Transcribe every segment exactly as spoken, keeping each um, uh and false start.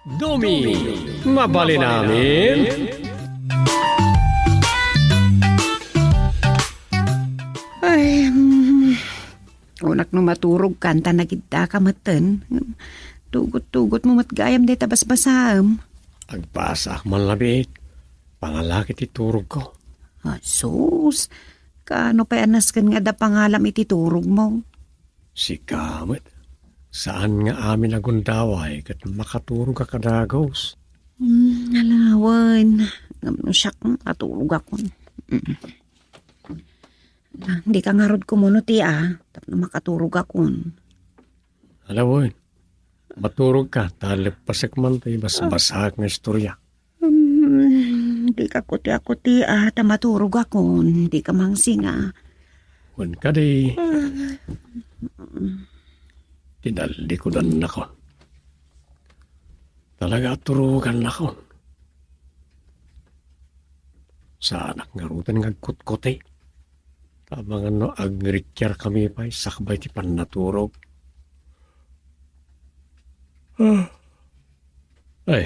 Dumi, mabalin amin? Ay, mm, unak no maturog ka, ta nagidda ka metten. Tugot-tugot mo met gayam dayta basbasaem. Agbasaak man labiit. Pangalaki ti turogko. Ah, sus. Kaano pay a nasken nga adda pangalam iti turogmo? Sika met. Saan nga amin a gundaway ket makaturogak a dagus. Hmm, ala wen. Ngem no siak, makaturogakon. Mm. Ala, dika ngarud kumuno ti a, tapno makaturogakon. Ala wen. Maturogka, ta leppasek man ti basbasaek nga istoria. Hmm, dika kuti-kuti a, ta maturogakon, dika mangsinga. Wen kadi, ah, tinallikudannakon. Talaga a turogannakon. Saanak ngaruden nga agkutkuti. Amangan no agrikiarkami pay sakbay ti pannaturog. Ah. Ay.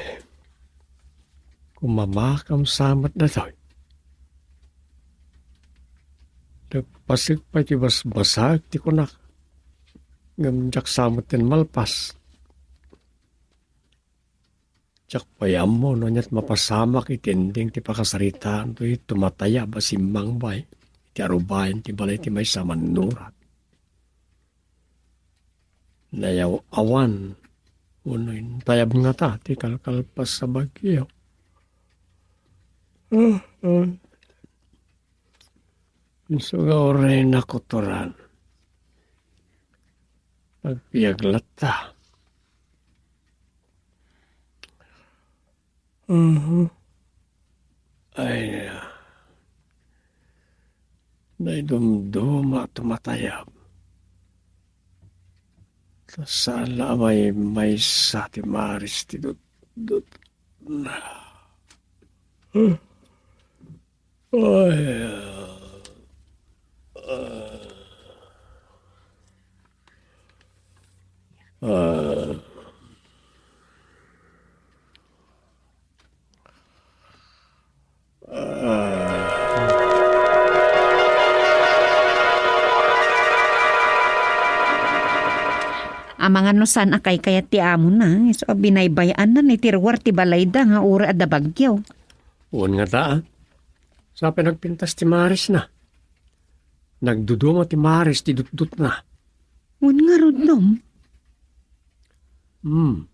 Kumamakam sa met datoy. Leppasek pay ti basbasaek ti kunak. Ngem diak sa metten malpas. Diak pay ammo no aniat mapasamak iti ending ti pakasaritaan toy tumatayab a simmangbay iti arubayan ti balay ti maysa a mannurat. Nayaw-awan wenno intayab ngata ti kalkalpas a bagyo. Ah, ah. Isu nga uray nakutoran. Agbiag latta. Mhm. Ay, naidumduma a tumatayab. Ta saan la a maymaysa ti maris ti dutdut. Ay, ah, ah, ah. Ah. Amangan no saan a kaykayat ti amona, isu a binaybay-anna iti ruar ti balayda nga uray adda bagyo. Wen ngata, a. Sa pay nagpintas ti marisna. Nagduduma ti maris ti dutdutna. Wen ngarud, Dom? Hmm.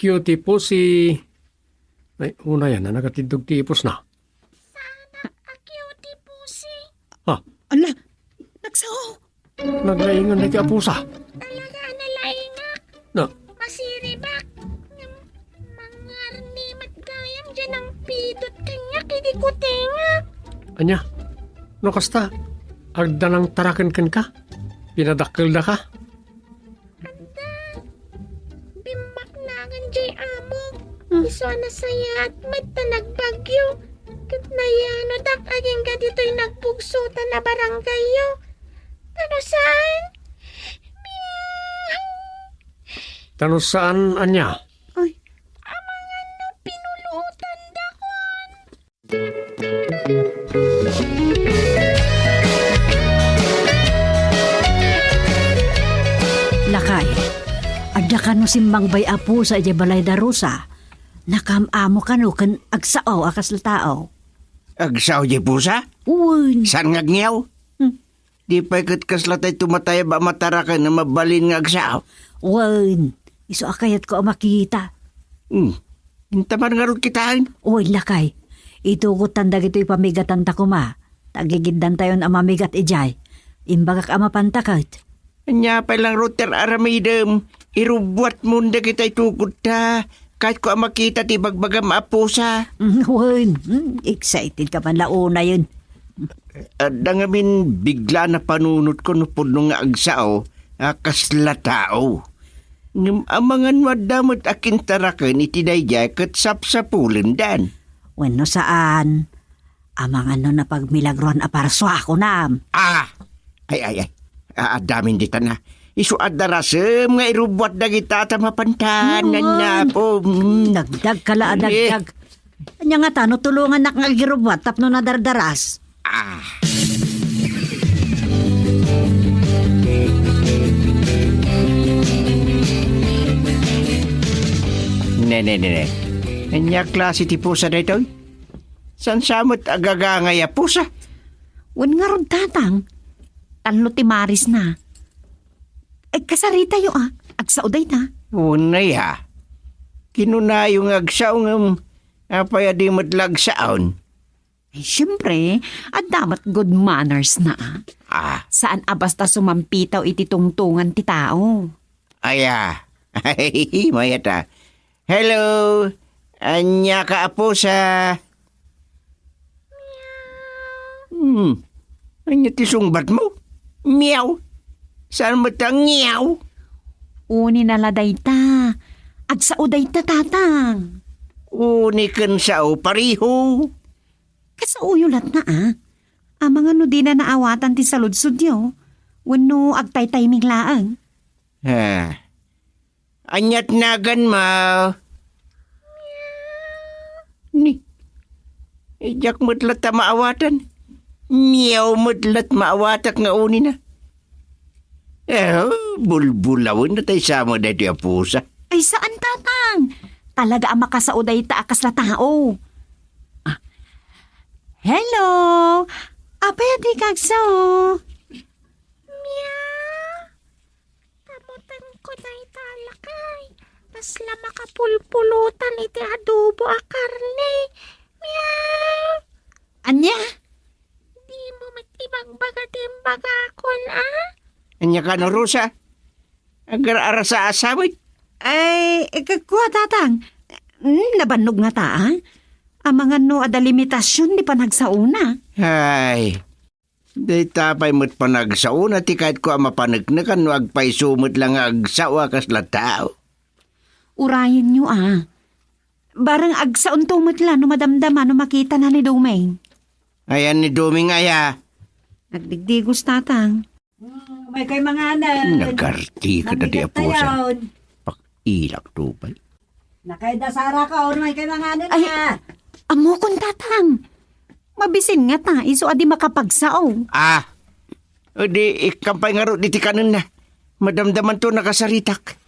Cutie Pussy. Ay, unayan a nagatiddog ti ipusna. Saan a cutie pussy? Ha? Ala, nagsao. Naglaingan na ti apusa. Talaga a nalaingak. Na. Masiribak. Mangarni met gayam diay nangpidot kaniak idi kutingak. Ania? No kasta, adda nangtaraken kenka? Pinadakkelda ka? Adda. Bimmaknagan diay amok. Hmm. Isu a nasayaat met ta nagbagyo. Ket nayanodak agingga ditoy nagbugsotan a barangayyo. Ta no saan, Ta no saan, ania? Ay. Amangan no pinuluotan dakon. Lakay, adda kano simmangbay a pusa idiay balay da Rosa? Nakaam-amo kano ken agsao a kasla tao? Agsao diay pusa? Wen. Saan nga agngiaw? Hmm. Di pay ket kasla tay tumatayab a mataraken a mabalin nga agsao? Wen, isu a kayatko a makita. Hmm. Inta man ngarud kitaen? Wen, lakay. Itugottan dagitoy pamigatanta koma. Ta agigiddantayon a mamigat idiay. Imbagak a mapanta ket. Ania pay la ngarud ti ar-aramidem? Irubbuatmon dagitay tugodta. Kayatko a makita ti ibagbagam a pusa. Mm, wen. Mm, excited ka man la unayen. Adda ngamin bigla a napanunotko no pudno nga agsao a kasla tao. Ngem amangan no adda met a kintaraken iti daydiay ket sapsapulendan. Wenno saan, amangan no napagmilagroan a parsua, kunam. Ah! Ay, ay, ay. A-, addamin ditan a. Isu a darasem nga irubbuat dagita ta mapantanan na Wan. po. Mm. Dagdag ka la a Eh. dagdag. Ania ngata no tulongannak nga agirubbuat tapno nadardaras? Ah. Ne, ne, ne, ne. Ania klase ti pusa daytoy? Saan sa met agagangay a pusa? Wen ngarud, Tatang. Tallo ti marisna. Agkasaritayo a. Agsao dayta. Wen aya. Kinunayo nga agsao ngem apay a di met la agsaon? Ay, siyempre, adda met good manners na, ah. Ah. Saan a basta sumampitaw iti tungtungan ti tao. Aya. Mayat a. Hello. Ania ka a pusa? Hmm. Ania ti sungbatmo? Meow. Saan met a ngiaw? Uni na la dayta. Agsao dayta, Tatang. Uni ken sao, pareho. Kasaoyo latna, ah. Amangan no dina naawatan ti saludsodyo, wenno agtaytayming laeng. Ah. Ania't naganmo? Ni, diak met latta maawatan. Meow met lat maawatak nga unina. Eh, bulbulawen na tay sama daytoy a pusa. Ay, saan, Tatang. Talaga a makasao dayta a kasla tao. Ah. Hello! Apay a dika agsao? Meow! Tamutengko dayta a lakay. Kasla makapulpulutan iti adobo a karne. Meow! Ania? Dimo met ibagbaga ti imbagakon, a? Ania kano, Rosa? Agar-arasa a sabit? Ay, eh, kua, Tatang. Hmm, nabannog ngata, a? Amangan no adda limitasion ti panagsaona. Ay, dayta pay met panagsaona ti kayatko a mapaneknekan no agpayso met la nga agsao a kasla tao. Urayenyo, a. Bareng agsaonto met la no madamdama no makitana ni Doming. Ayan ni Doming aya? Nagdigdigos, Tatang. Mm, may kay manganen. Nagarti ka dadi a pusa. Pakiilak to pay. Nakay da Sara ka, or may kay manganen. Ay, na. Ammokon, Tatang. Mabisin ngata, isu a di makapagsao. Ah, di, ikkan pay ngarud iti kanenna. Madamdamanto nakasaritak.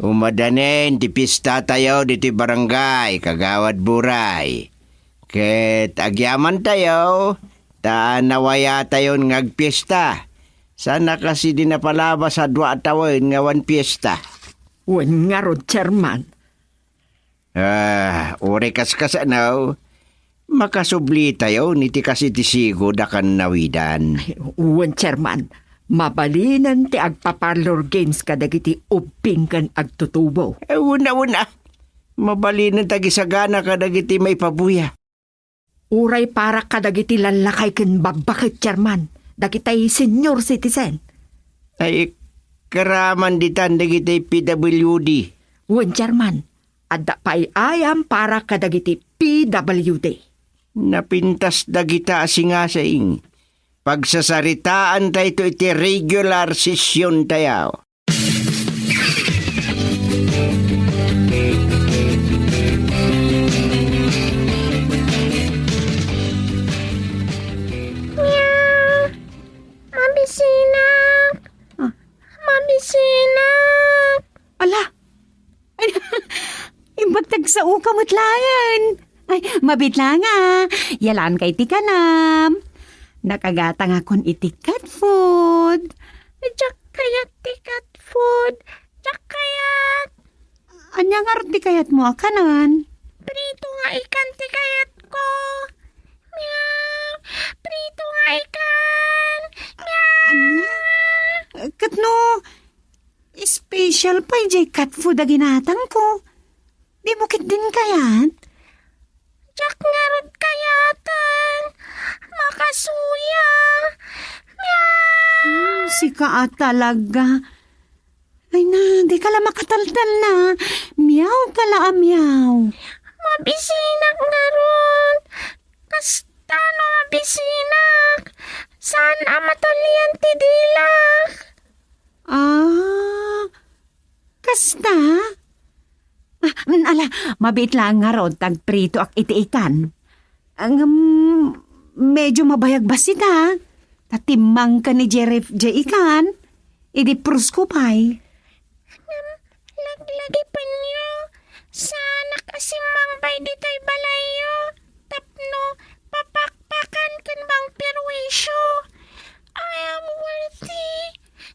Umadanen ti piestatayo ditoy barangay, Kagawad Buray. Ket agyamantayo, ta nawayatayon nga agpiesta. Saan a kasi di napalabas a dua a tawen nga awan piesta. Wen ngarud, Chairman. Ah, uray kaskasano, makasublitayon iti kasi ti sigud a kannawidan. Ay, wen, Chairman, mabalinen ti agpa-parlor games kadagiti ubbing ken agtutubo. Eh, una, una. Mabalinen ti agisagana kadagiti maipabuya. Uray para kadagiti lallakay ken babbaket, Chairman, dagitay senior citizen. Ay, karaman ditan dagiti P W D. Wen, Chairman, adda pay ayan para kadagiti P W D. Napintas dagita a singasing. Pagsasaritaan tayto iti regular session tayo. Meow. Mabisinak. Ah. Mabisinak. Ala, ay, imbag tagsaoka met laeng. Ay, mabiit la nga. Yalan kay ti kanam. Nakagatangakon iti cat food. Diak kayat ti cat food. Diak kayat. Ania ngarud ti kayatmo a kanen? Prito nga ikan ti kayatko. Meow. Prito nga ikan. Meow. Ania? Ket no, special pay jay cat food a ginatangko. Dimo ketdin kayat? Diak ngarud kayaten. Makasuya. Meow. Ah, sika a talaga. Ay na, di ka la makataltalna. Miyaw ka la a miyaw. Mabisinak ngarud. Kasta no mabisinak. Saan a matalian ti dilak? Ah, kasta? Ah, mm, ala, mabiit laeng ngarud ta agpritoak iti ikan. Ngem, medyo mabayag bassit, a. Ta timmangka ni Jerry jay ikan, idi prusko pay. Ngem, laglagipenyo, saanak a simmangbay ditoy balayyo, tapno papakpakan ken mangperwisyo. I am worthy.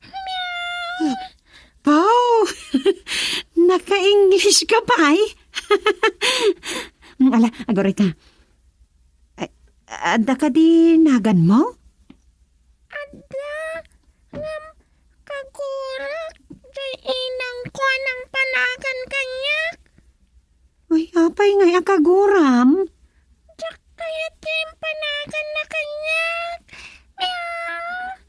Meow. Wow! Naka-English ka pay? Ala, aguray ka. Ay, adda kadi naganmo? Adda, ngem kagurak, jay inangko a nangpanagan kaniak. Ay, apay ngay a kaguram? Diak kayat ti impanaganna kaniak. Meow.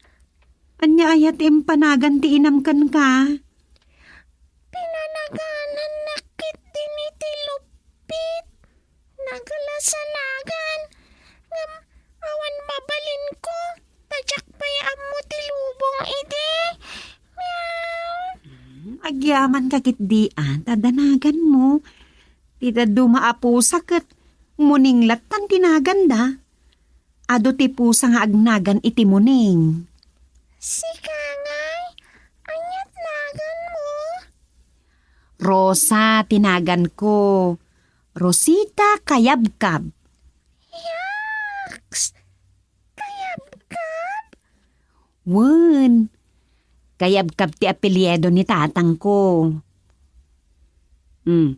Ania aya ti impanagan ti inam kenka? Pinanaganannak ketdin iti luppit. Naglasanagan. Ngem awan mabalinko. Ta diak pay ammo ti lubong idi. Meow. Hmm, agyamanka ketdi, a, ta adda naganmo. Ti dadduma a pusa ket muning lattan ti naganda. Adu ti pusa nga agnagan iti muning. Sika ngay, aniat naganmo? Rosa ti naganko. Rosita Kayabkab. Yaks! Kayabkab? Wen. Kayabkab ti apelyido ni tatangko. Mm.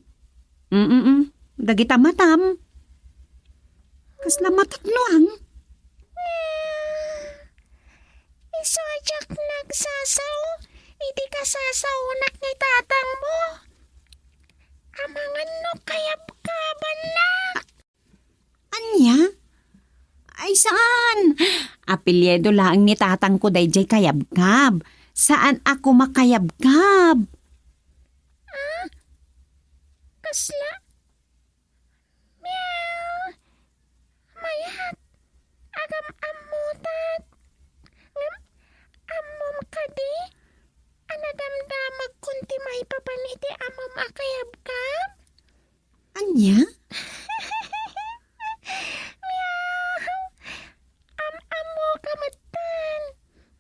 Mm, mm, mm. Dagita matam. Kasla matak no ang? Isu a diak nagsasao, idi kasasaonak ni tatangmo. Amangan no kayabkabannak. Ania? Ay, saan? Apelyido laeng ni tatangko daydiay Kayabkab. Saan a kumakayabkab. Ah? Kasla? Meow. Mayat. Agam-ammotak. Ngem, ammom kadi a nadamdamagkon ti maipapan iti amam a kayabkab? Ania? Meow! Am-ammoka metten.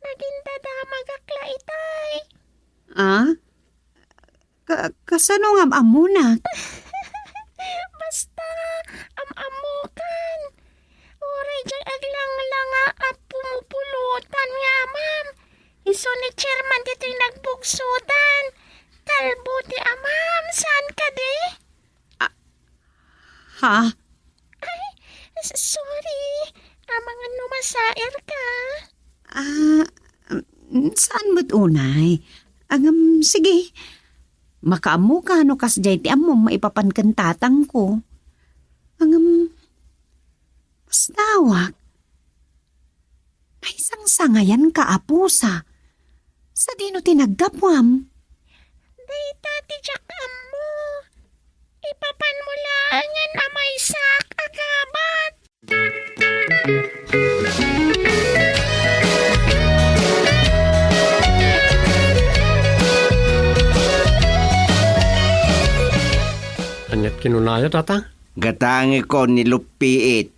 Nagindadamagak la itay. Ah? Ka-, kasano nga am-ammonak? Basta, am-ammokan. Uray diay aglanglanga a pumupulutan nga amam. Isu ni Chairman ditoy nagbugsutan. Kalbo ti amam, saan kadi? Ah, ha? Ay, s-, sorry. Amangan no masairka. Ah, mm, saan met unay? Agam, sige. Makaammoka no kasdiay ti ammom maipapan ken tatangko. Agam, basta awak. Naisangsangayanka a pusa. Sadino ti naggapuam? Dayta ti diak ammo. Ipapanmo laengen a maysak a kabat. Aniat kinunaya, Tatang? Gatangekon ni Luppiit.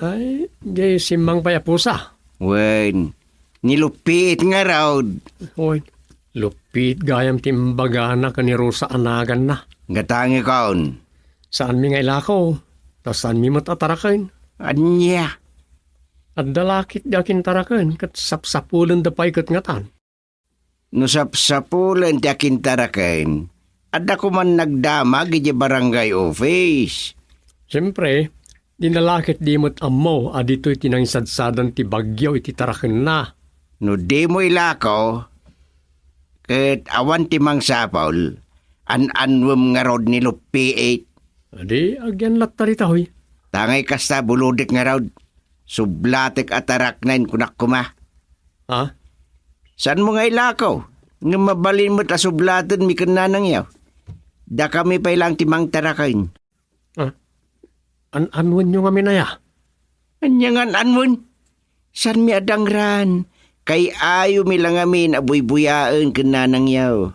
Ay, diay simmang pay a pusa. Wen, ni Luppiit ngarud. Oy, Luppiit gayam ti imbagana ken ni Rosa a naganna. Gatangekon. Saanmi nga ilako, ta saanmi met a taraken. Ania? Adda lakit di akintaraken, ket sapsapulenda pay ket ngatan. No sapsapulen ti akintaraken, adda koman nagdamag idiay barangay office. Siempre, di nalakit di met ammo a ditoy ti nangisadsadan ti bagyo iti tarakenna. No dimo ilako, ket awan ti mangsapul, an-annuem ngarud ni Luppiit. Adi, agyan latta dita, hoy. Tangay kasta, bulodek ngarud. Sublatek a taraknen, kunak koma. Ha? Saanmo nga ilako? Ngem mabalin met a sublatenmi ken nanangyo. Dakami pay laeng ti mangtaraken. Ah, an-anwenyo ngamin aya? Ania nga an-anwen? Saanmi a dangran? Kay-ayomi la ngamin a buybuyaen ken nanangyo.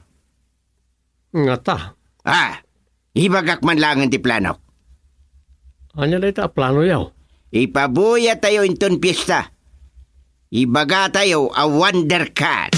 Ngata? Ah, ibagak man laengen ti planok. Ania dayta a planoyo? Ipabuyatayo inton fiesta. Ibagatayo a Wondercat.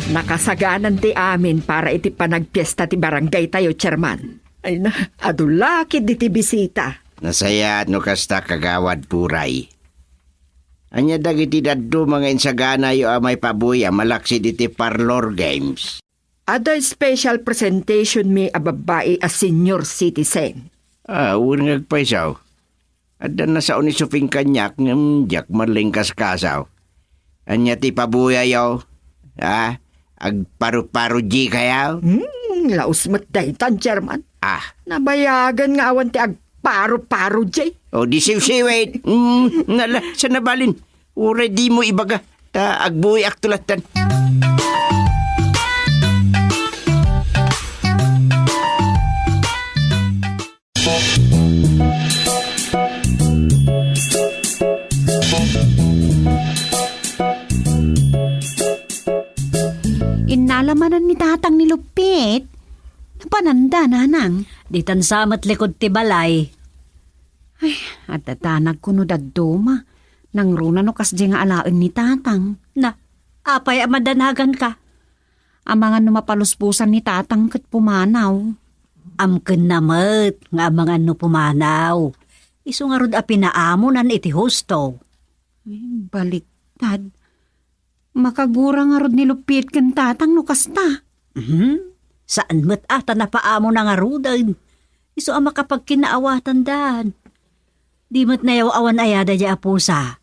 Nakasaganan ti amin para iti panagpiesta ti barangaytayo, Chairman. Ay na, adu la ketdi ti bisita. Nasayaat no kasta, Kagawad Puray. Ania dagiti dadduma nga insaganayo a maipabuya malaksid iti parlor games? Adda special presentationmi a babbai a senior citizen. Ah, wen nga agpayso. Adda nasao ni suping kaniak ngem diak malingkaskasaw. Ania ti pabuyayo? Ha? Agparu-paru di kayo? Hmm, laus met daytan, Chairman. Ah. Nabayagan nga awan ti agparu-paru di. O, di siwsiwit. Hmm, nala, sa nabalin. Uray dimo ibaga. Ta agbuyak tulatan. Innala manen ni Tatang ni Luppit. Napananda, Nanang. Ditan sa met likod ti balay. Ay, adda danag kuno dadduma. Nangruna no kasdi nga alaen ni Tatang. Na, apay a madanagan ka? Amangan no mapaluspusan ni Tatang ket pumanaw. Amkenna met nga amangan no pumanaw. Isu ngarud a pinaamonan iti husto. Ay, baliktad. Makagura ngarud ni Luppit ken Tatang no kasta. Mhm. Saan met a ta napaamona ngaruden. Isu a makapagkinaawatandan. Di met nayaw-awan aya daydiay a pusa.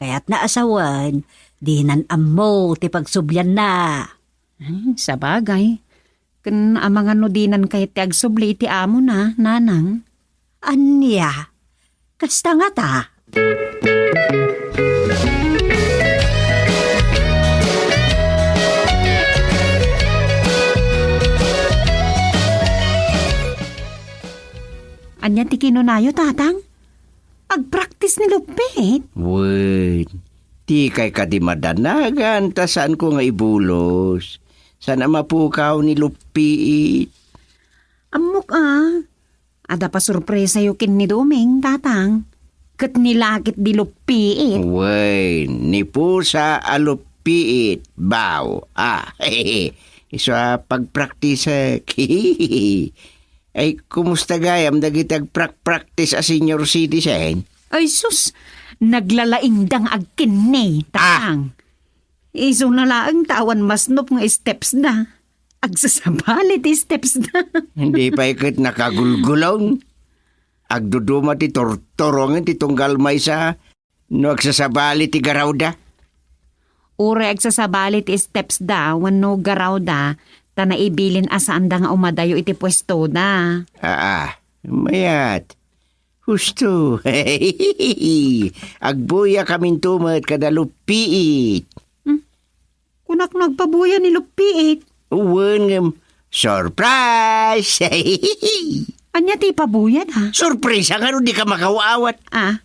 Kayatna a sawen, dinan ammo ti pagsublianna. Hmm, sabagay. Ken amangan no dinan kayat ti agsubli iti amona, Nanang. Ania? Kasta ngata? Ania ti kinunayo, Tatang? Agpraktis ni Lupit? Wen, dikay kadi madanagan ta saanko nga ibulos. Saan a mapukaw ni Lupit? Ammok a. Adda pasurpresayo ken ni Doming, Tatang. Ket ni lakit di Lupit. Wen, ni pusa a Lupit, baw. Ah, isu a pagpraktisek. Ay, kumusta gayam dagiti agprakpraktis a senior citizen? Ay sus, naglalaingda nga agkinni, Ah! Tatang. Isuna laeng ta awan masnop nga stepsda. Agsasabali ti stepsda. Hindi pay ket nakagulgulong. Agduduma ti turturongen ti tunggal maysa no agsasabali ti garawda. Uray agsasabali ti stepsda wenno garawda, ta naibilin a saanda nga umadayo iti puestoda. Aa, mayat. Husto. Agbuyakaminto met kada Luppiit. Hmm? Kunak no agpabuya ni Luppiit. Wen, ngem, surprise! Ania ti ipabuyada? Surpresa nga no di ka makaw-awat. Ah.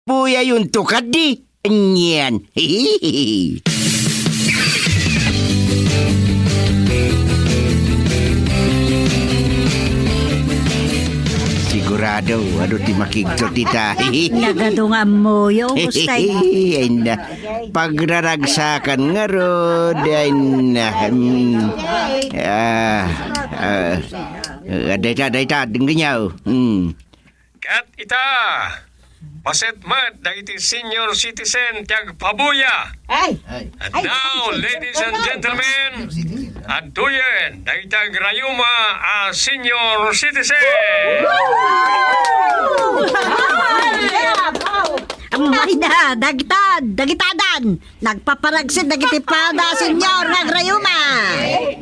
Buyayonto kadi. Nian. Sigurado, adu ti makigtot ita. Nagadu nga ammoyo, mustay. Ay, na. Pagraragsakan ngarud, ay, na. Mm. Ah, ah, ah, dayta, dayta, denggenyo. Mm. Ket ita, paset met dagiti senior citizen ti agpabuya. Ay! And now, ladies and gentlemen, adtoyen dagiti agrayuma a senior citizen. Mayda, dagita, dagitadan, nagpaparagsit dagiti pada senior nga agrayuma. Eh.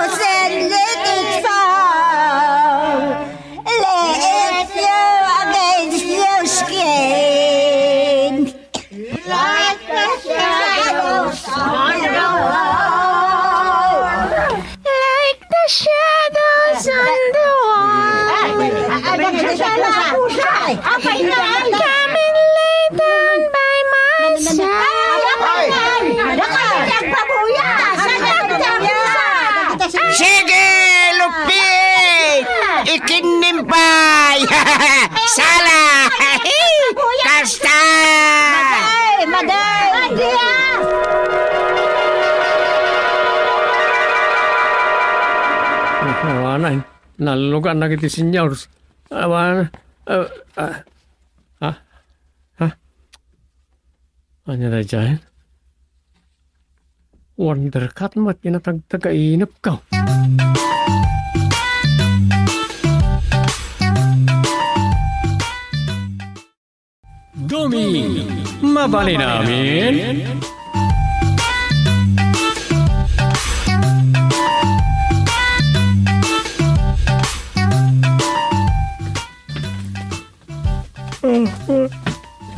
Send it, it's all. Let it flow against your skin. Like the shadows on the wall. Like the shadows on the wall. Coming lay down by my side. Sige, Lupit! Ikinnimpay! Sala! Kasta! Maday! Maday! Awanan, nallugan na iti seniors. Awan, ah, ah, ha? Ha? Ania daydiay? Wonder Cat met ti natagtagainepko. Dumi, mabalin amin.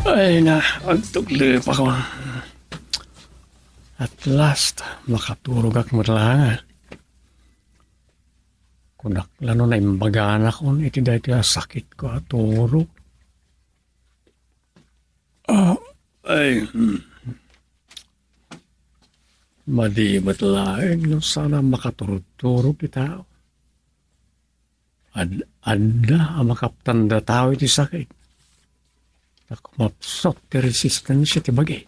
Ay na, agtuglipakon. At last, makaturogak met laengen. Kunak la no naimbaganak iti daytoy a sakitko a turog. Ah, ay, hmm. Madi met laeng no saan a makaturogturog ti tao. Ad-, adda a makaptanda tao iti sakit. Ta kumapsut ti resistensia ti bagi.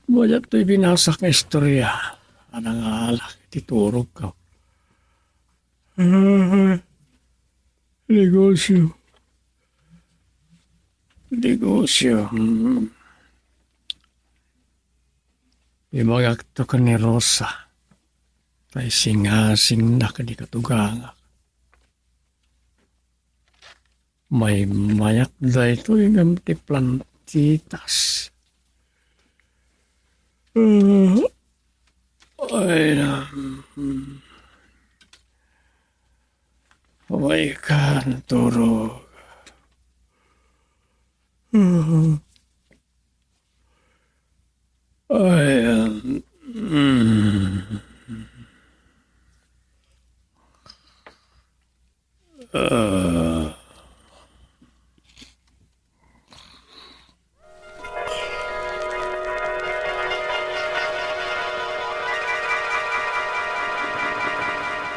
Mayat toy binasak nga istorya a nangalak iti turogko. Negosyo. Negosyo. Hmm. Ibagakto ken ni Rosa, ta isingasingna ken ni katugangak. Maymayat daytoy ngem ti plantitas. Ay, na, mm. Way kan turog. Ay, ah, mm. Ah.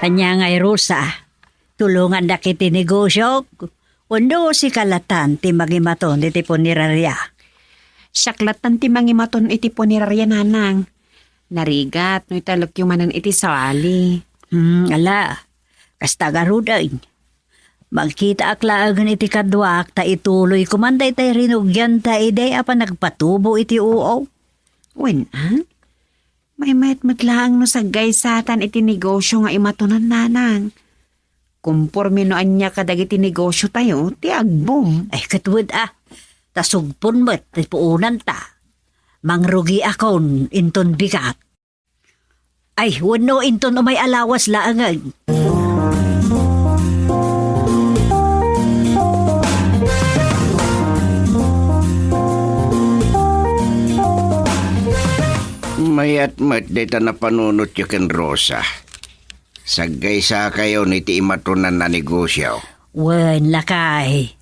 Ania ngay, Rosa? Tulongannak iti negosiok? Wenno sika latan ti mangimaton iti puneraria? Siak latan ti mangimaton iti puneraria, Nanang. Narigat no italekyo manen iti sawali. Hmm, ala. Kasta garuden. Mangkitaak laengen iti kaduak ta ituloyko man daytay rinugianta idi a panagpatubo iti uaw. Wen, a? Maymayat met laeng no saggaysatan iti negosio nga imatonan, Nanang. Komporme no ania kadagiti negosiotayo ti agbum. Ay, ket wen, a. Ta sugpon met ti puonanta. Mangrugiakon inton bigat. Ay, wenno inton umay a lawas laengen. Mayat met dayta napanunotyo ken Rosa. Saggaysakayon iti imatonan a negosio. Wen, lakay.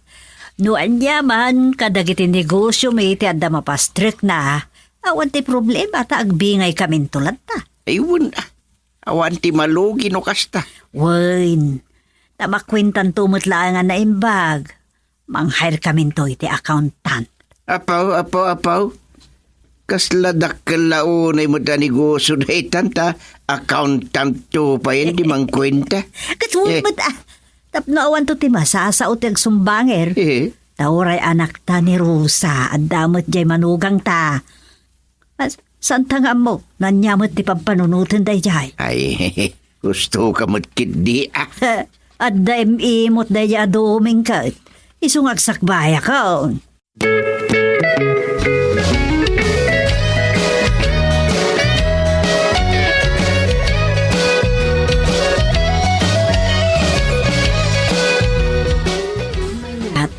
No ania man kadagiti negosio mi ti adda mapastrekna, awan ti problema ta agbingaykami inton latta. Ay, wen, a. Awan ti malugi no kasta. Wen, ta makuentanto met laeng a naimbag. Manghayrkaminto iti accountant. Apo, apo, apo. Kasla dakkel la unay met a negosio daytan ta accountant to payen ti mangkuenta. Ket wen met, a. Tapno awanto ti masasao ti agsumbanger. Eh. Ta uray anakta ni Rosa, adda met jay manugangta. As-, saanta nga ammo, no ania met ti pampanunoten dayjay? Ay, gustoka met ketdi, a. Adda im-imot dayjay a Doming ket. Isu nga agsakbayakon.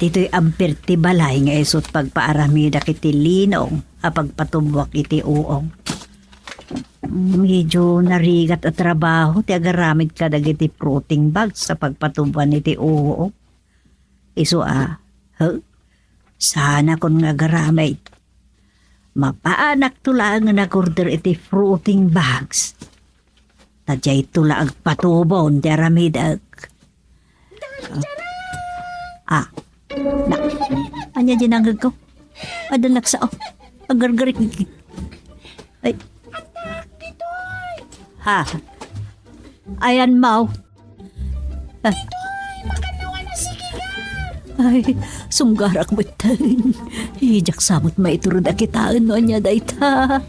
Ditoy ampir ti balay nga isut' pagpaaramidak iti linong a pagpatubuak iti uong. Medyo narigat a trabaho ti agaramid kadagiti fruiting bags a pagpatubuan iti uong. Isu a, huh? Saanakon nga agaramid. Mapaanakto laeng nga nag-order iti fruiting bags. Ta dayto la agpatubon ti aramidek. Ah. Na, ania di nangegko? Adda nagsao. Agargarik. Ay. Ha? Ayan, Mau. Ah. Ay, sunggarak metten. Idiak sa met maiturod a kitaen no ania dayta.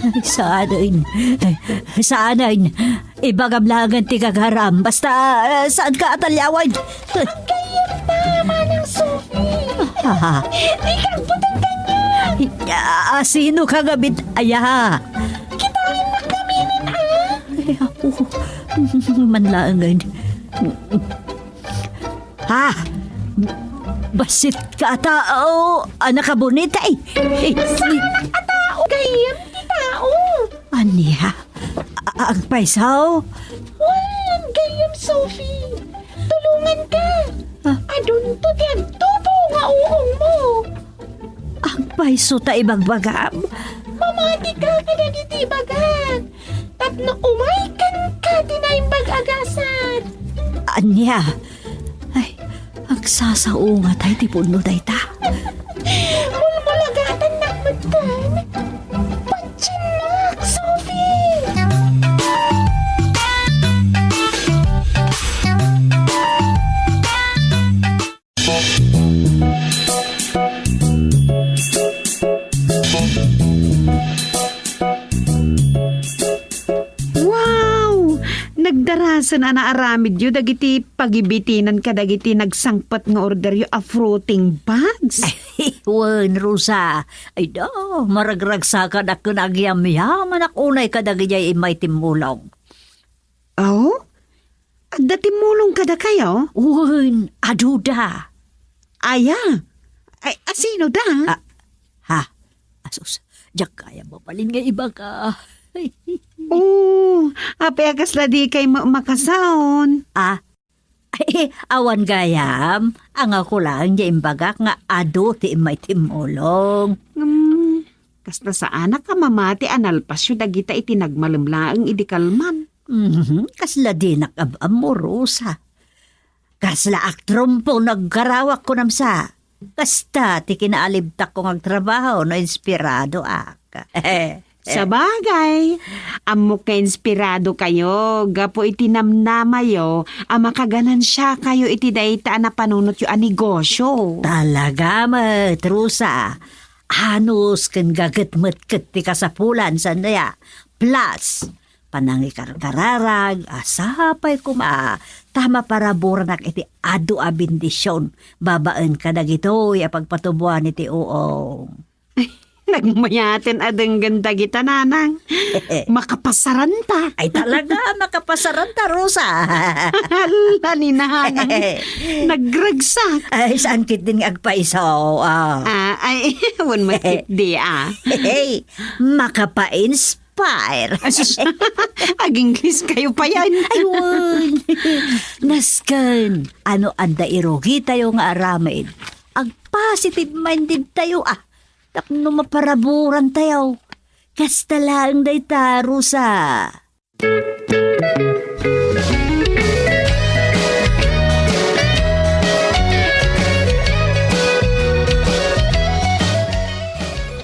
Ay, saanen. Ay, saanen. Ibagam laengen ti gagaram. Basta, ah, saanka a taliawen. Gayyem ta, Manang Sophie. Ah. Di ka agbuteng kaniak. Ah, sino ka nga bit-, aya? Kitaennak ngamin, ah. Ay, apo. Manlaengen. Ha? Bassit ka a tao a nakabunit, ay. Saanak a tao, gayyem ti tao. Ania? A-, agpayso? Wen, gayyem, Sophie. Tulonganka. Ah. Adunto ti agtubo nga uongmo. Agpayso ta ibagbagam? Mamatika kadagiti ibagak tapno umaykenka ti naimbag a gasat. Ania? Ay, agsasao ngatay ti pudno dayta. Mulmulagatannak metten. Patiennak, Sophie! Wow! Nagdarasen a naaramidyo dagiti pagibitinan kadagiti nagsangpet nga orderyo a fruiting bags? Ay, wen, Rosa. Ay, da, maragragsakadak ken agyamyamanak unay kadagijay immay timmulong. Aw? Adda timmulong kadakayo? Wen, aduda. Aya? Ay, asino da? Ah, ha? Asus, diak kaya mabalin nga ibaga. Oh, apay a kasla dikay ma-, makasaon? Ah, ay, awan gayam. Angako laeng nga imbagak nga adu ti immay timmulong. Hmm, kasta saanak a mamati a nalpasyo dagita iti nagmalem laeng idi kalman. Mhm, kasla dinak ab-ammo, Rosa. Kasla aktrumpo no aggarawak, kunam sa. Kasta ti kinaalibtakko nga agtrabaho no inspiradoak. Sabagay, ammok nga inspiradokayo gapu iti namnamayo a makaganansiakayo iti dayta a napanunotyo a negosyo. Talaga met, Rosa. Anus ken gaget met ket ti kasapulan, saan aya? Plus, panangikarkararag a sapay koma ta maparaburenak iti adu a bendision babaen kadagitoy a pagpatubuan iti uong. Nagmayaten a denggen dagita, nanang. Makapasaranta. Ay, talaga, makapasaranta, Rosa. Hala ni nanang. Nagragsak. Ay, saan ketdin nga agpaiso? Ah. Ah, ay, wen met ketdi, ah. Hey, makapa-inspire. Ay, sus. Ag-English kayo pa yan. Ay, wen. Nasken, ano adda irugitayo nga aramid? Ag-positive minded tayo, ah. Tapno maparaburan tayo. Kasta laeng dayta, Rosa.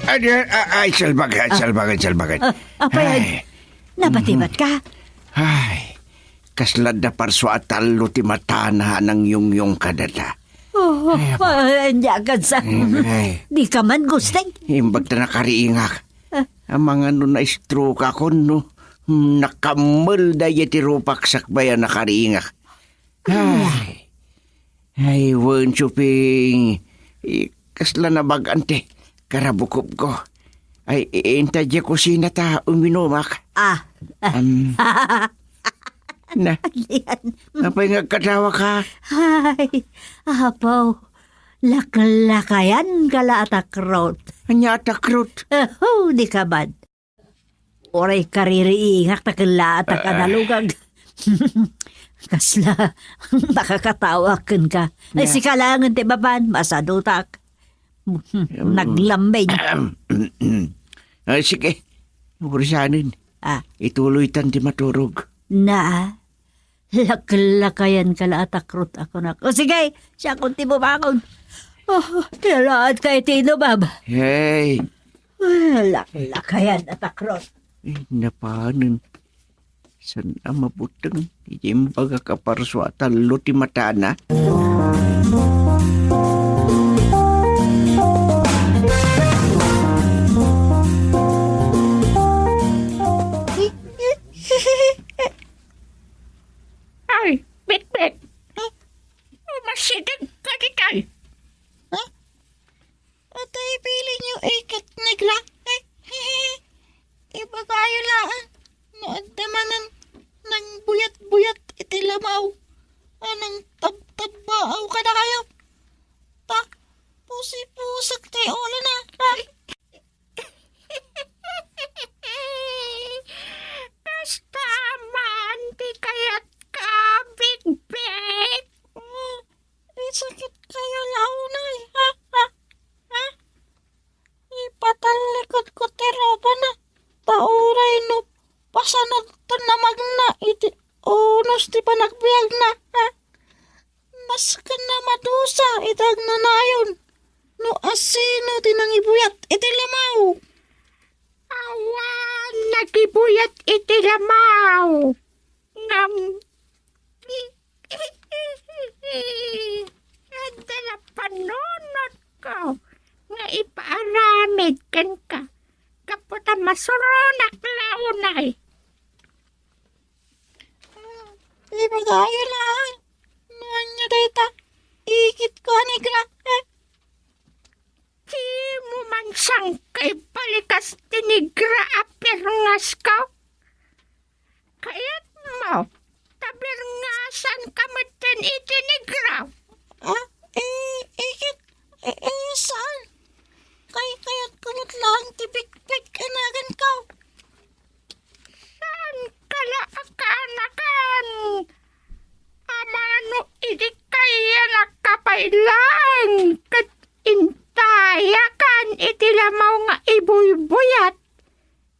Ay, ay, ay, salbagan, salbagan, salbagan. Ah, apay, ay. Napatibat ka? Ay, kasla da parso a tallo ti matana a nangyungyong kadata. Oh, ay, ania, Gadsang. Ay. Di ka man gusting. Imbag ta nakariingak. Ah. Amangan no na-stroke ako, no? Hmm, nakammel da iya ti rupak sakbay a nakariingak. Ay. Ay, wen, Chuping. I, kasla nabag-an ti karabukobko. Ay, i, inta diay kusina ta uminumak. Ah. Am. Na, Adlian. Apay nga agkatawaka? Ay, apo, laklakayan ka la, Atakrot. Ania, Atakrot? Aho, di ka bad. Uray kaririingak ta kellaat a Ah. kanalugag. Kasla, nakakatawa kenka. Ay, Yeah. sika laengen ti baban, masadutak. Naglambing. Ay, sige. Urisanen. Ah. Ituloytan ti maturog. Na, laklakayan ka la, Atakrot, a kunak. O sige, siakon ti bumangon. Oh, yalaat ka iti inubab. Hey. Ah, laklakayan, Atakrot. Eh, napanen. Saan a mabuteng? Iti imbagak a parsua, tallo ti matana. Ay, Betbet. Umasideg ka ditoy. Huh? Ata ibilin yo iket, Negra. Ibagayo laeng no adda manen nangbuyat-buyat iti lamaw a nangtabtabbaaw kadakayo. Ta, pusipusek ti ulona. Kasta man ti kayatka, Bikbik. Isakit kayo la unay, ha? Ha? Ha? Ipatallikadko ti rupana, ta uray no pasanudton a magna iti unos ti panagbiagna, ha? Nasken a madusa iti agnanayon no asino ti nangibuyat iti lamaw. Awan nagibuyat iti lamaw. Ngem, adda la panunotko nga ipaaramid kenka gapu ta masuronak la unay. Ibagayo laeng no ania dayta iketko a Negra. Dimo man sangkay balikas ti Negra a pirngasko? Kayatmo, ta birngasanka metten iti Negra. Ah, eh, iket, eh, eh, saan? Kay, kayatko met laeng ti pikpik a naganko. Saanka la a kaanakan? Amangan no idi kayanak ka pay laeng ket intayakan iti lamaw nga ibuybuyat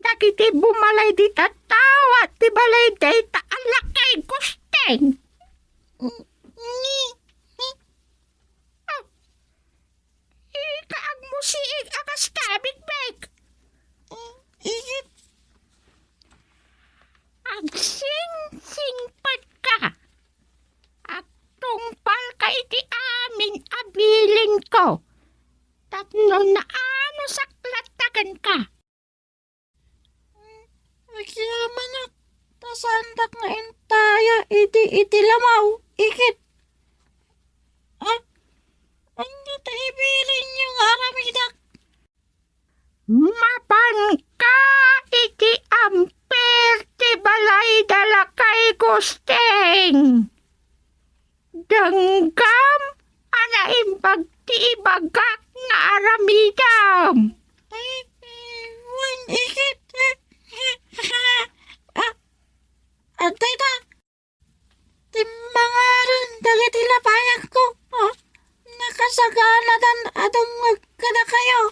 dagiti bumalay dita tawa ti balay dayta a lakay Gusting. Ni, ni, Ah, ika agmusiig a kasta, Bikbik. Iket. Agsingsingpet ka. Agtungpal ka iti amin a bilinko. Tapno naano saklattaken ka. Agyamanak, ta saandak nga intaya idi iti lamaw, iket. Ah, ania ti ibilinyo nga aramidak? Mapanka iti ampir ti balay da lakay Gusting. Denggam a naimbag ti ibagak nga aramidem. Ay, wen, iket. Ah, adda ita. Timmangaren dagiti lapayagko. Ah, nakasaganadan a dumngeg kadakayo.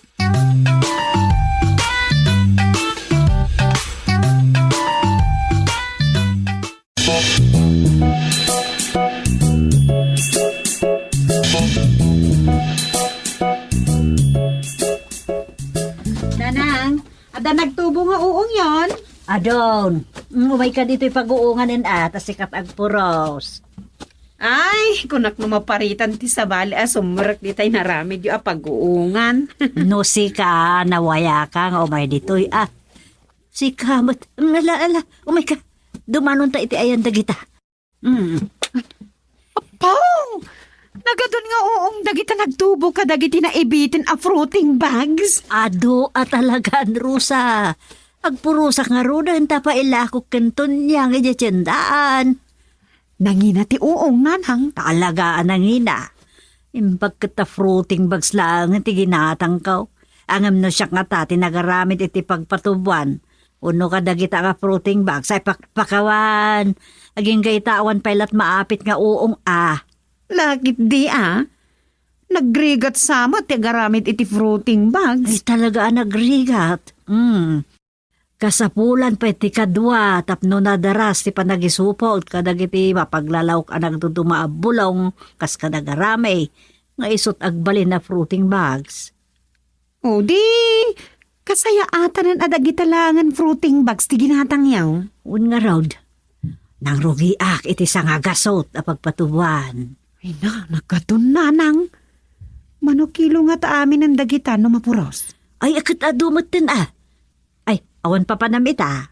Nanang, adda nagtubo nga uongyon? Adon. Mm, umayka ditoy paguonganen a, ta sika ti agpuros. Ay, kunak no maparitan ti sabali a sumrek ditay naramidyo a paguongan. No sika, nawayaka nga umay ditoy a. Sika met, mm, ala, ala, umayka. Dumanonta iti ayan dagita. Mm. Apo! Nagadun nga uong dagita nagtubo kadagiti naibiten a fruiting bags? Adu a talagan, Rosa. Agpurosak ngaruden ta pailakok ken Tonyang idiay tiendaan. Nangina ti uong, nanang. Talaga a nangina. Imbag ket ta fruiting bags laeng ti ginatangko. Ngem no siak ngata ti nagaramid iti pagpatubuan, wenno kadagita nga fruiting bags, ay pakpakawan. Agingga ita awan pay lat maapit nga uong a. Lakit di a. Nagrigat sa met ti agaramid iti fruiting bags. Ay, talaga a nagrigat. Mm. Kasapulan pay ti kadua tapno nadaras ti panagisupot kadagiti mapaglalaok a nagduduma a bulong kas kadagaramay nga isut' agbalin a fruiting bags. O di, kasayaatanan a dagita laengen fruiting bags ti ginatangyo. Wen ngarud, nangrugiak iti sangagasut a pagpatubuan. Ay na, nagkadun, nanang. Mano kilo ngata aminen dagita no mapuros? Ay, ket adu metten a. Ay, awan papanam ita.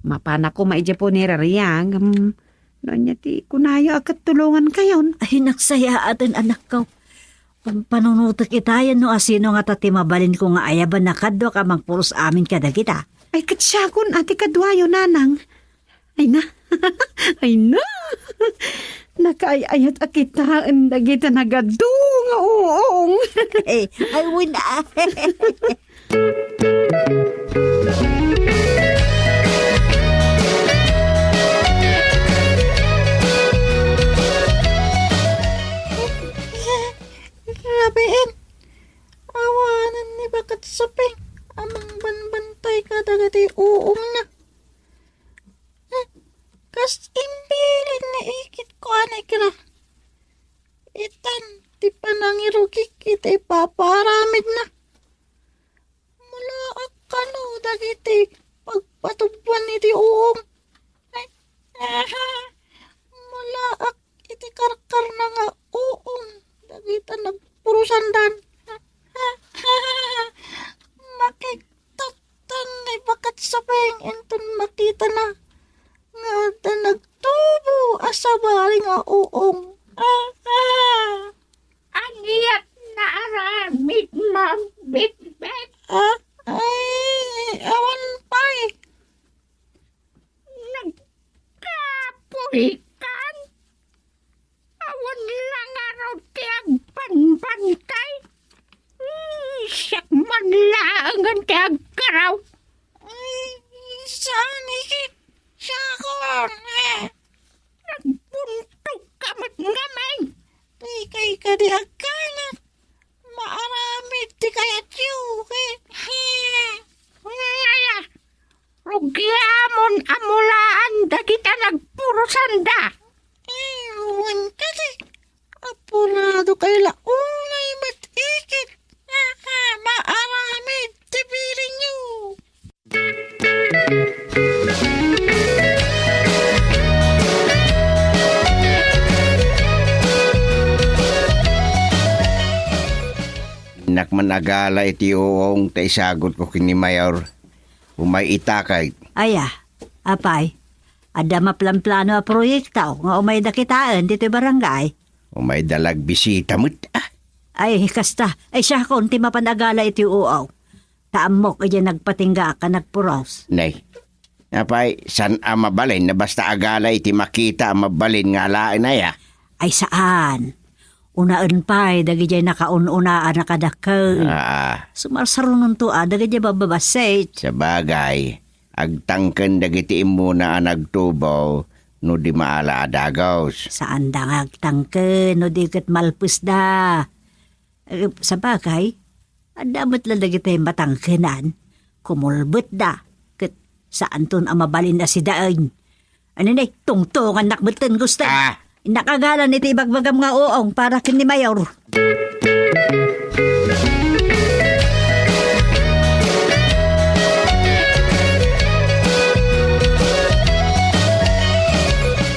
Mapanako maidiay punerariam, ngem no ania ti kunayo a ket tulongankayon. Ay, nagsayaaten, anakko. Pam-, panunotek itayen no asino ngata ti mabalinko nga ayaban a kaduak a mangpuros amin kadagita. Ay, ket siakon a ti kaduayo, nanang. Ay na. Ay na. Nakaay-ayat a kitaen dagita nagadu nga uong. Eh, ay, wen a. Rabiin, awanen ni Baket Saping a mangbanbantay kadagiti uongna. Kas imbilin ni ikit ko a negra. Itan ti panangirugik iti ipapaaramidna. Mulaak kano dagiti pagpatubwan iti uong. Mulaak iti karkarna nga uong dagita nagpurosandan. Makigtattan ni Baket Saping inton makitana nga adda nagtubo a sabali nga uong. Aniat naaramid, Ma'am Bitbit? Ah, ay, awan pay. Nagkapulikan? Awan la ngarud ti agbanbantay? Hmm, siak man laengen ti agkaraw. Ay, saan ikit? Siakon, eh. Nagbuntog ka met ngamin. Tikay kadi agkanat. Maaramid ti kayatyo, eh. Ngaya, rugiamon a mulaan dagita nagpurosanda. Eh, wen kadi, apurado kay la unay met ikit. Maaramid ti bilinyo. Innak man agala iti uong ta isagutko ken ni Mayor. Umay ita kay. Aya, apay, adda maplanplano a proyekto nga umayda kitaen ditoy barangay? Umayda la agbisita met, ah. Ay, kasta. Ay, siakon ti mapan agala iti uong. Ta ammok idiay nagpatinggaak a nagpuros. Nay, apay, saan a mabalin no basta agala iti makita a mabalin nga alaen aya? Ay, saan. Unaen pay dagidiay nakaun-unaan a kadakkel. Ah. Sumarsarunonto a dagidiay bababassit. Sabagay, agtangken dagiti immuna a nagtubo no di maala a dagus. Saanda nga agtangken no di ket malpesda. Eh, sabagay, adda met la dagiti matangkenan. Kumulbetda, ket saanton a mabalin a sidaen. Ania, tungtongannak metten, Gusten. Ah. Innak agalan iti ibagbagam nga uong para ken ni Mayor.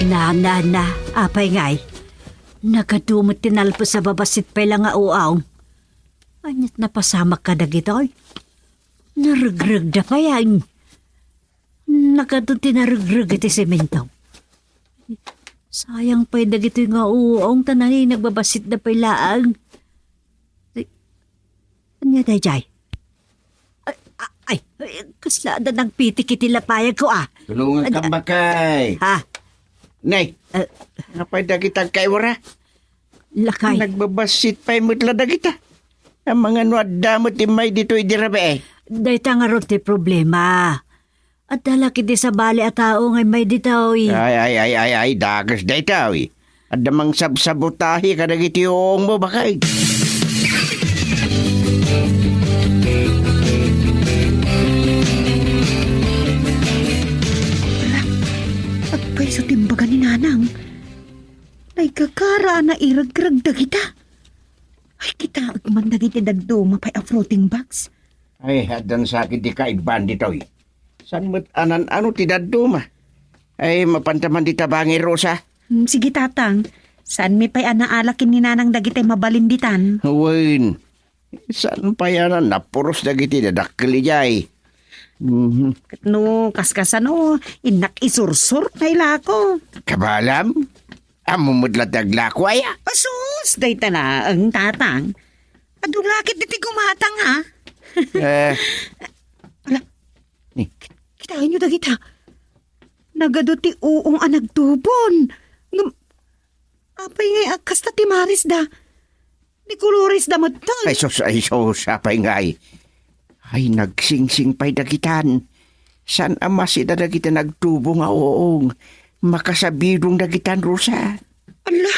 Na, na, na, apay ngay? Nagadu met ti nalpes a babassit pay la nga uong. Ania't napasamak kadagitoy? Naregregda pay, ay. Nagadu ti naregreg iti semento. Sayang pay dagitoy nga uong ta nani nagbabassitda pay laeng. Ay, ania daydiay? Ay, a-, ay, ay, kasla adda nagpitik iti lapayagko, ah. Tulongan Ad-, ka, Bakay. Ha? Nay, Eh. apay dagita agkaiwara? Lakay. Nagbabassit pay met la dagita. Amangan no adda met immay ditoy idi rabii. Dayta ngarud ti problema. Adda la ketdi sabali a tao nga immay ditoy. Ay, ay, ay, ay, ay, dakes daytoy. Adda mangsabsabotahi kadagiti uongmo, baket. Ala, agpayso ti imbaga ni Nanang. Naigagara a nairegreg dagita. Ay, kitaek man dagiti dadduma pay a fruiting bags. Ay, addan sakit ti kaibban ditoy. Saan met a nan-ano ti dadduma? Ay, mapanta man dita bangir, Rosa? Hmm, sige, Tatang. Saanmi pay a naala ken ni Nanang dagiti mabalin ditan? Wen, saan pay a nan-, napuros dagiti dadakkel idiay? Mhm. Ket no, kaskasano, innak isursor nga ilako. Kabalam? Ammom met la ti aglako, aya? Asus, dayta laeng, Tatang. Adu la ketdi ti gumatang, a. Eh. Ala, Ni? Kitaenyo dagita. Nagadu ti uong a nagtubon. Ngem, apay ngay a kasta ti marisda? Ni koloresda metten. Ay, sus, ay, sus, apay ngay. Ay, nagsingsing pay dagitan. Saan a masida dagiti nagtubo nga uong? Makasabidong dagitan, Rosa. Ala,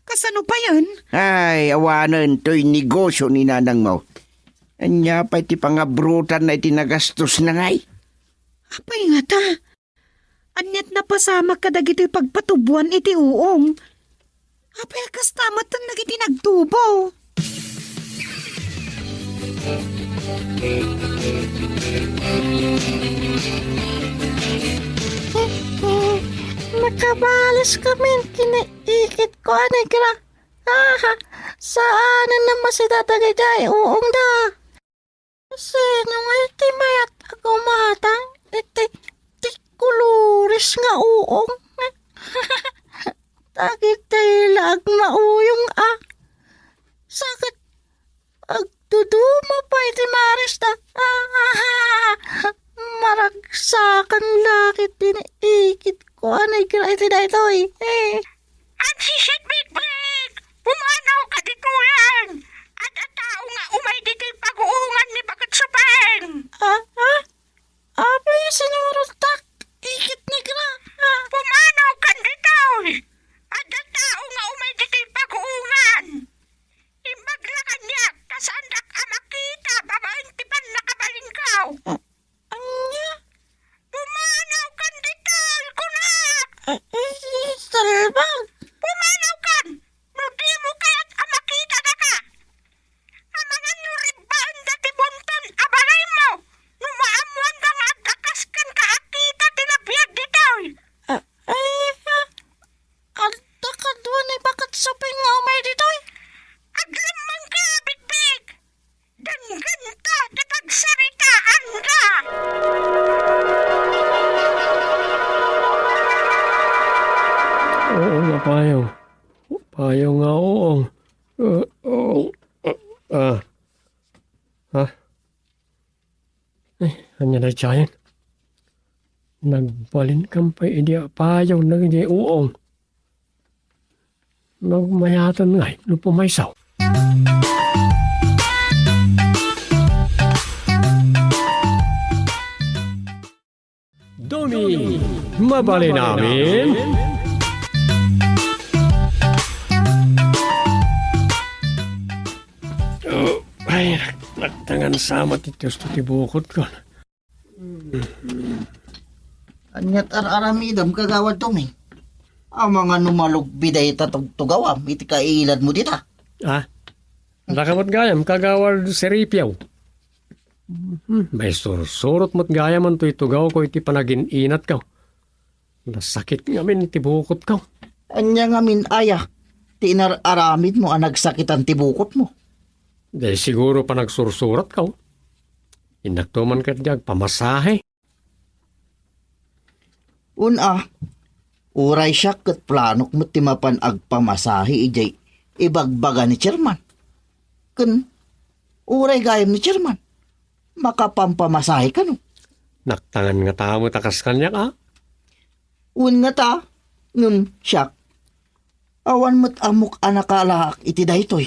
kasano payen? Ay, awanen, toy negosio ni nanangmo. Ania pay ti pangabrotanna iti nagastosna ngay? Apay ngata? Aniat napasamak kadagiti pagpatuboan iti uong? Apay a kasta metten dagiti nagtubo? Nakabales kamin kinaikit ko a negra. Aha, saanen a masida dagiti uongda. Sino nga iti mayat a gumatang iti ti kolores nga uong? Dagiti la agmauyong a. Sakit, agduduma pay ti marisda. Maragsakan la ket ti ikit ko a negra iti daytoy. Eh. Agsisit, Bikbik! Pumanaw ka ditoyen! Adda tao nga umay ditoy paguongan ni Baket Supeng! Ah, ah? Apay a sinurottak, ikit negra? Ah. Pumanaw kan ditoy! Adda tao nga umay ditoy paguongan! Imbag la kaniak ta saandak a makita babaen ti pannakabalinko! Ah. Ania? Pumanaw kan ditoy, kunak! Ay, ay, salbag! Pumanaw kan! No dimo kayat a makita daka! Amangan no ribbaenda ti bunton a balaymo no maammoanda nga adda kas kenka a kita ti nabiag ditoy! Ah, ay, ah, adda kadua ni Baket Supeng nga umay ditoy? Aglammangka, Bikbik! Denggenta ti pagsaritaanda! Oo nga, payong. Payong nga oo. Uh, oo. Ah. Ha? Eh, ania dayta? Nagbalin kan pay idi a payong dagiti uong. Nagmayaten ngay no pumayso. Dumi, mabalin amin? Oh, ay, nag-, nagtangan sa met ti usto ti bukod ko. Aniat ar-aramidem, Kagawad Tommy? Amangan no malugbi dayta tugtugawam iti kailadmo dita. Ah? Daka met gayam, Kagawad Seripio. Hmm, maisursurot met gayam toy tugawko iti panagin-inatko. Nasakit ngamin ti bukotko. Ania ngamin aya ti inar-aramidmo a nagsakitan ti bukotmo? Di siguro panagsursuratko. Innakto man ket diak pamasahe. Una, uray siak ket planok met ti mapan agpamasahe idiay ibagbaga ni Chairman. Ken uray gayam ni Chairman, makapampamasahe kano? Naktangan ngata met a kas kaniak, a? Wen ngata, Ngem siak, awan met ammok a nakaalaak iti daytoy.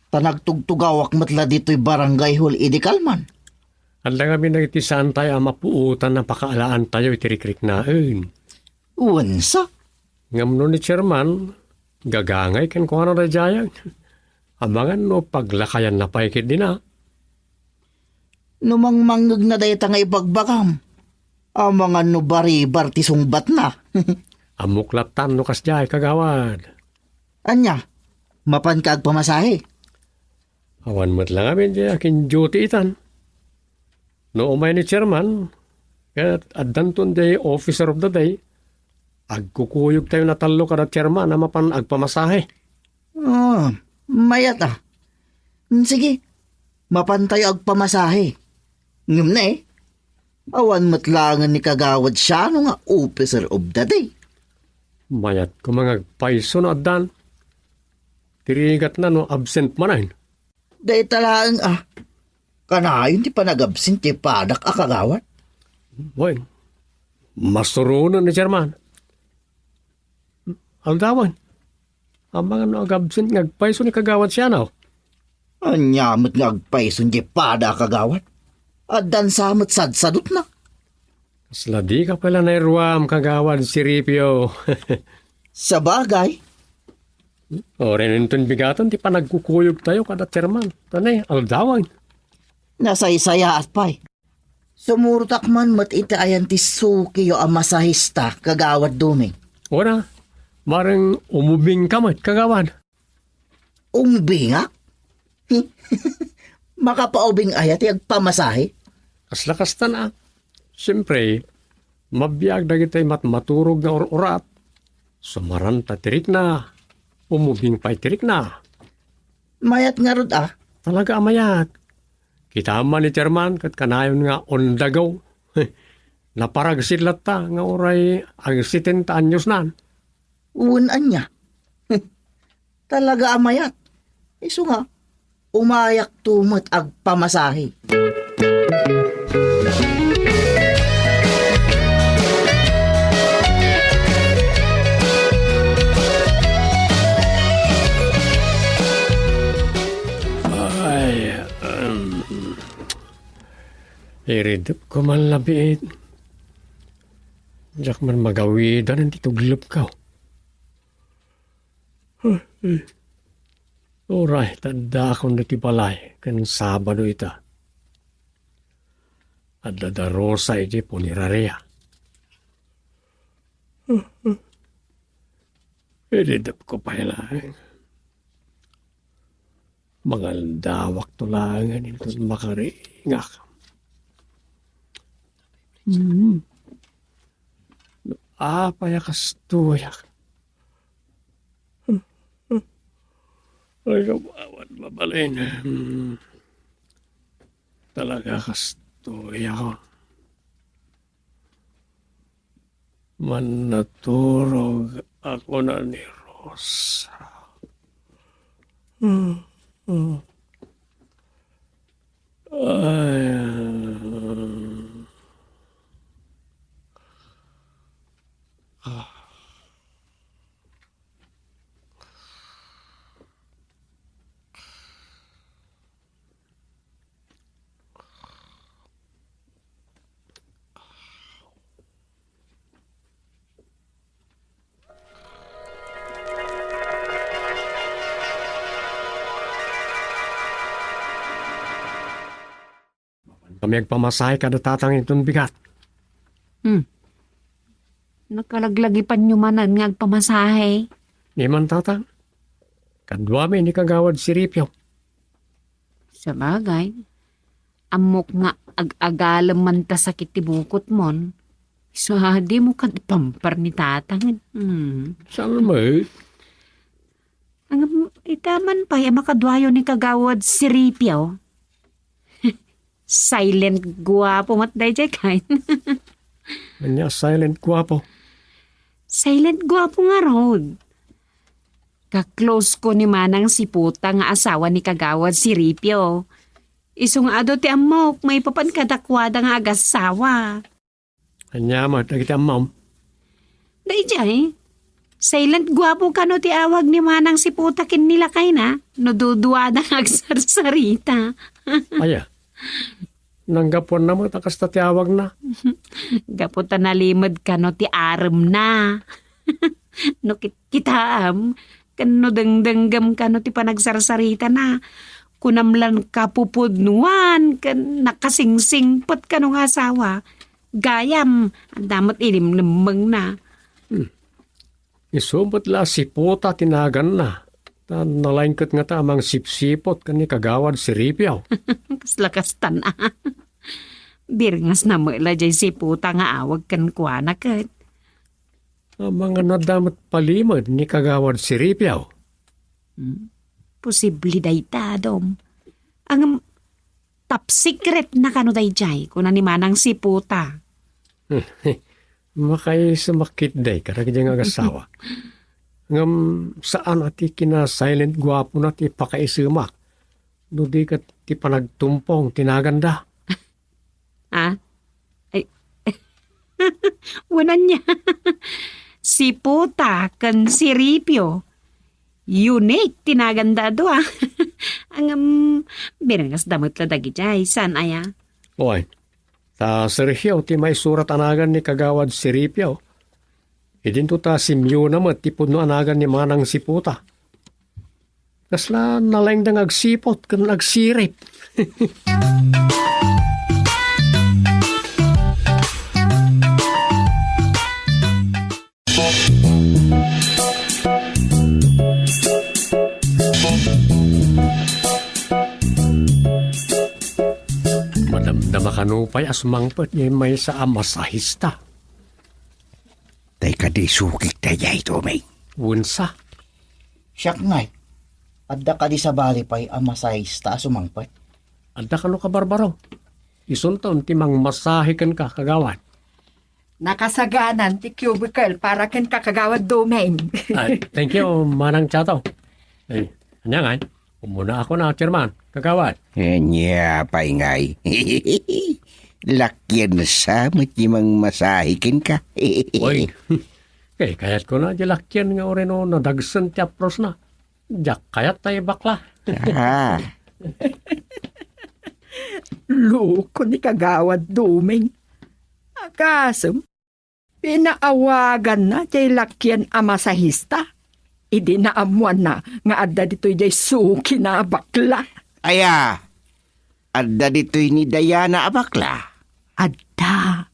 Ta nagtugtugawak met la ditoy barangay hall idi kalman. Adda ngamin dagiti saantayo a mapuotan a pakaalaantayo iti rikriknaen. Wensa? Ngem no ni Chairman, gagangay kenkuana daydiay. Amangan no paglakayanna pay ketdina. No mangmangngegna dayta nga ibagbagam, amangan no baribar ti sungbatna. Ammok lattan no kasdiay, kagawad. Ania, mapanka agpamasahe? Awan met la ngamin diay akin-duty itan. No umay ni Chairman, ket addanton diay officer of the day, agkukuyogtayon a tallo kada Chairman a mapan agpamasahe. Oh, mayat a. Mm, sige, mapantayo agpamasahe. Ngem ne, awan met laengen ni Kagawad Siano nga officer of the day. Mayat koma nga agpayso no addan. Ti rigatna no absent manen. Dayta laeng a. Kanayon ti panagabsent ti padak a kagawad. Wen, masuronen ni Chairman. Aldawen, amangan no agabsent nga agpayso ni Kagawad Siano. Ania met nga agpayso diay pada a kagawad? Addan sa met sadsadutna. Kasla dika pay la nairuam, Kagawad Siripio. Sabagay. Uray no inton bigaten ti panagkukuyogtayo kada Chairman. Ta ne, aldawen. Nasaysayaat pay. Sumurotak man met iti ayan ti sukiyo a masahista, Kagawad Doming. Ora, bareng umubingka met, Kagawad. Umbingak? Makapaubing aya ti agpamasahe? Kasla kastan a. Siempre, mabiag dagiti matmaturog nga ur-urat. Sumaranta ti rikna, umubing pay ti rikna. Mayat ngarud a. Talaga a mayat. Kitaem man ni Chairman ket kanayon nga on the go. Naparagsit latta nga uray ag-setenta anyosnan. Wen ania? Talaga a mayat. Isu nga, umayakto met agpamasahe. Ay, um, iridep ko man labiit. Diak man magawidan ti tuglepko. Uray, ta addaakon iti balay ken Sabado ita. Adda darusa iti puneraria. Iridepko pay laeng. Mangaldawakto laengen inton makaringak. Mm. Apay a kastoyak? Ay, awan mabalin. Hmm. Talaga kastoy ako. Mannaturog ako na ni Rosa. Hmm, hmm. Ay. Ah. Kami agpamasahe kada tatang inton bigat. Hmm. Nakalaglagipanyo manen nga agpamasahe? Di man, tatang. Kaduami ni Kagawad Siripio. Sabagay, ammok nga ag-agalem man ta sakit ti bukotmon. Isu a dimo kad ipampar ni tatang. Hmm. Salme. Ang, ita man pay a makaduayo ni Kagawad Siripio. Silent guapo met daydiay, kay. Ania, silent guapo? Silent guapo ngarud. Ka-close ko ni Manang Siputa nga asawa ni Kagawad Siripio. Isu nga adu ti ammok maipapan kadakuada nga agassawa. Ania met dagiti ammom? Daydiay, silent guapo kano ti awag ni Manang Siputa ken ni lakayna no duduada nga agsarsarita. Aya, nanggapuanna met a kasta ti awagna. Gapu ta nalimed kano ti aremna. No kitkitaem, ken no dengdenggem kano ti panagsarsaritana, kunam lan kapupudnuan ken nakasingsingpet kano nga asawa. Gayam, adda met ilimlemmengna. Hmm. Isu met la Siputa ti naganna. Ta nalaingket ngata a mangsipsipot ken ni Kagawad Siripio. Kasla kastan a. Birngasna met la jay Siputa nga awag kenkuana ket. Amangan no adda met palimed ni Kagawad Siripio. Hmm. Posible dayta, Dom. Ngem, top secret na kano dayjay, kuna ni Manang Siputa. Makaisuma ketdi kadagiti nga agassawa. Ngem saan a ti kina-silent guapona ti pakaisumak, no di ket ti panagtumpong ti naganda. Ah? Ay. Wen ania. Siputa ken Siripio. Unique ti naganda a dua. Ngem, birngasda met la dagijay, saan aya? Oy, ta Sergio ti maisurat a nagan ni Kagawad Siripio. Idinto ta Simeona met ti pudno a nagan ni Manang Siputa. Kasla nalaingda nga agsipot ken agsirip. Madamdama kano pay a sumangpet ni maysa a masahista. Tay kadi sukik daydiay, Doming? Wensa? Siak ngay, adda kadi sabali pay a masahista a sumangpet? Adda kano, Kabarbaro? Isunton ti mangmasahe kenka, Kagawad. Nakasaganan ti cubicle para kenka, Kagawad Doming. Ah, thank you, Manang Chato. Eh, ania ngay? Umuna ako na, Chairman, Kagawad. Ania pay ngay? Lakian sa met ti mangmasahe kenka. Oy, kay kayatko na ti lakian nga uray no nadagsen ti aprosna. Diak kayat tay bakla. Ah. Loko ni Kagawad Doming. Agasem, pinaawaganna jay lakian a masahista idi naammoanna nga adda ditoy jay sukina a bakla. Aya, adda ditoy ni Diana a bakla? Adda.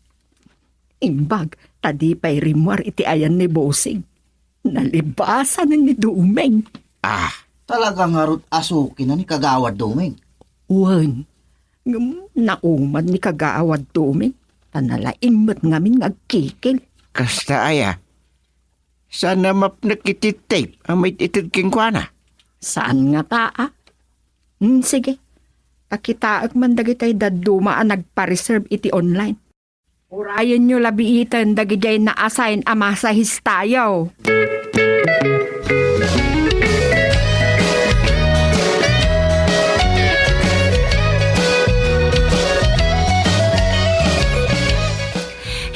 Imbag ta di pay rimmuar iti ayan ni Bossing. Nalibasan ni Doming. Ah. Talaga ngarud a sukina ni Kagawad Doming? Wen. Ngem naumad ni Kagawad Doming, ta nalaing met ngamin nga agkikil. Kasta aya? Saan a mapnek iti tape a maited kenkuana? Saan ngata, a? Hmm, sige. Pakitaek man dagitay dadduma a nagpa-reserve iti online. Urayenyo la biiten dagijay na-assign a masahistayo.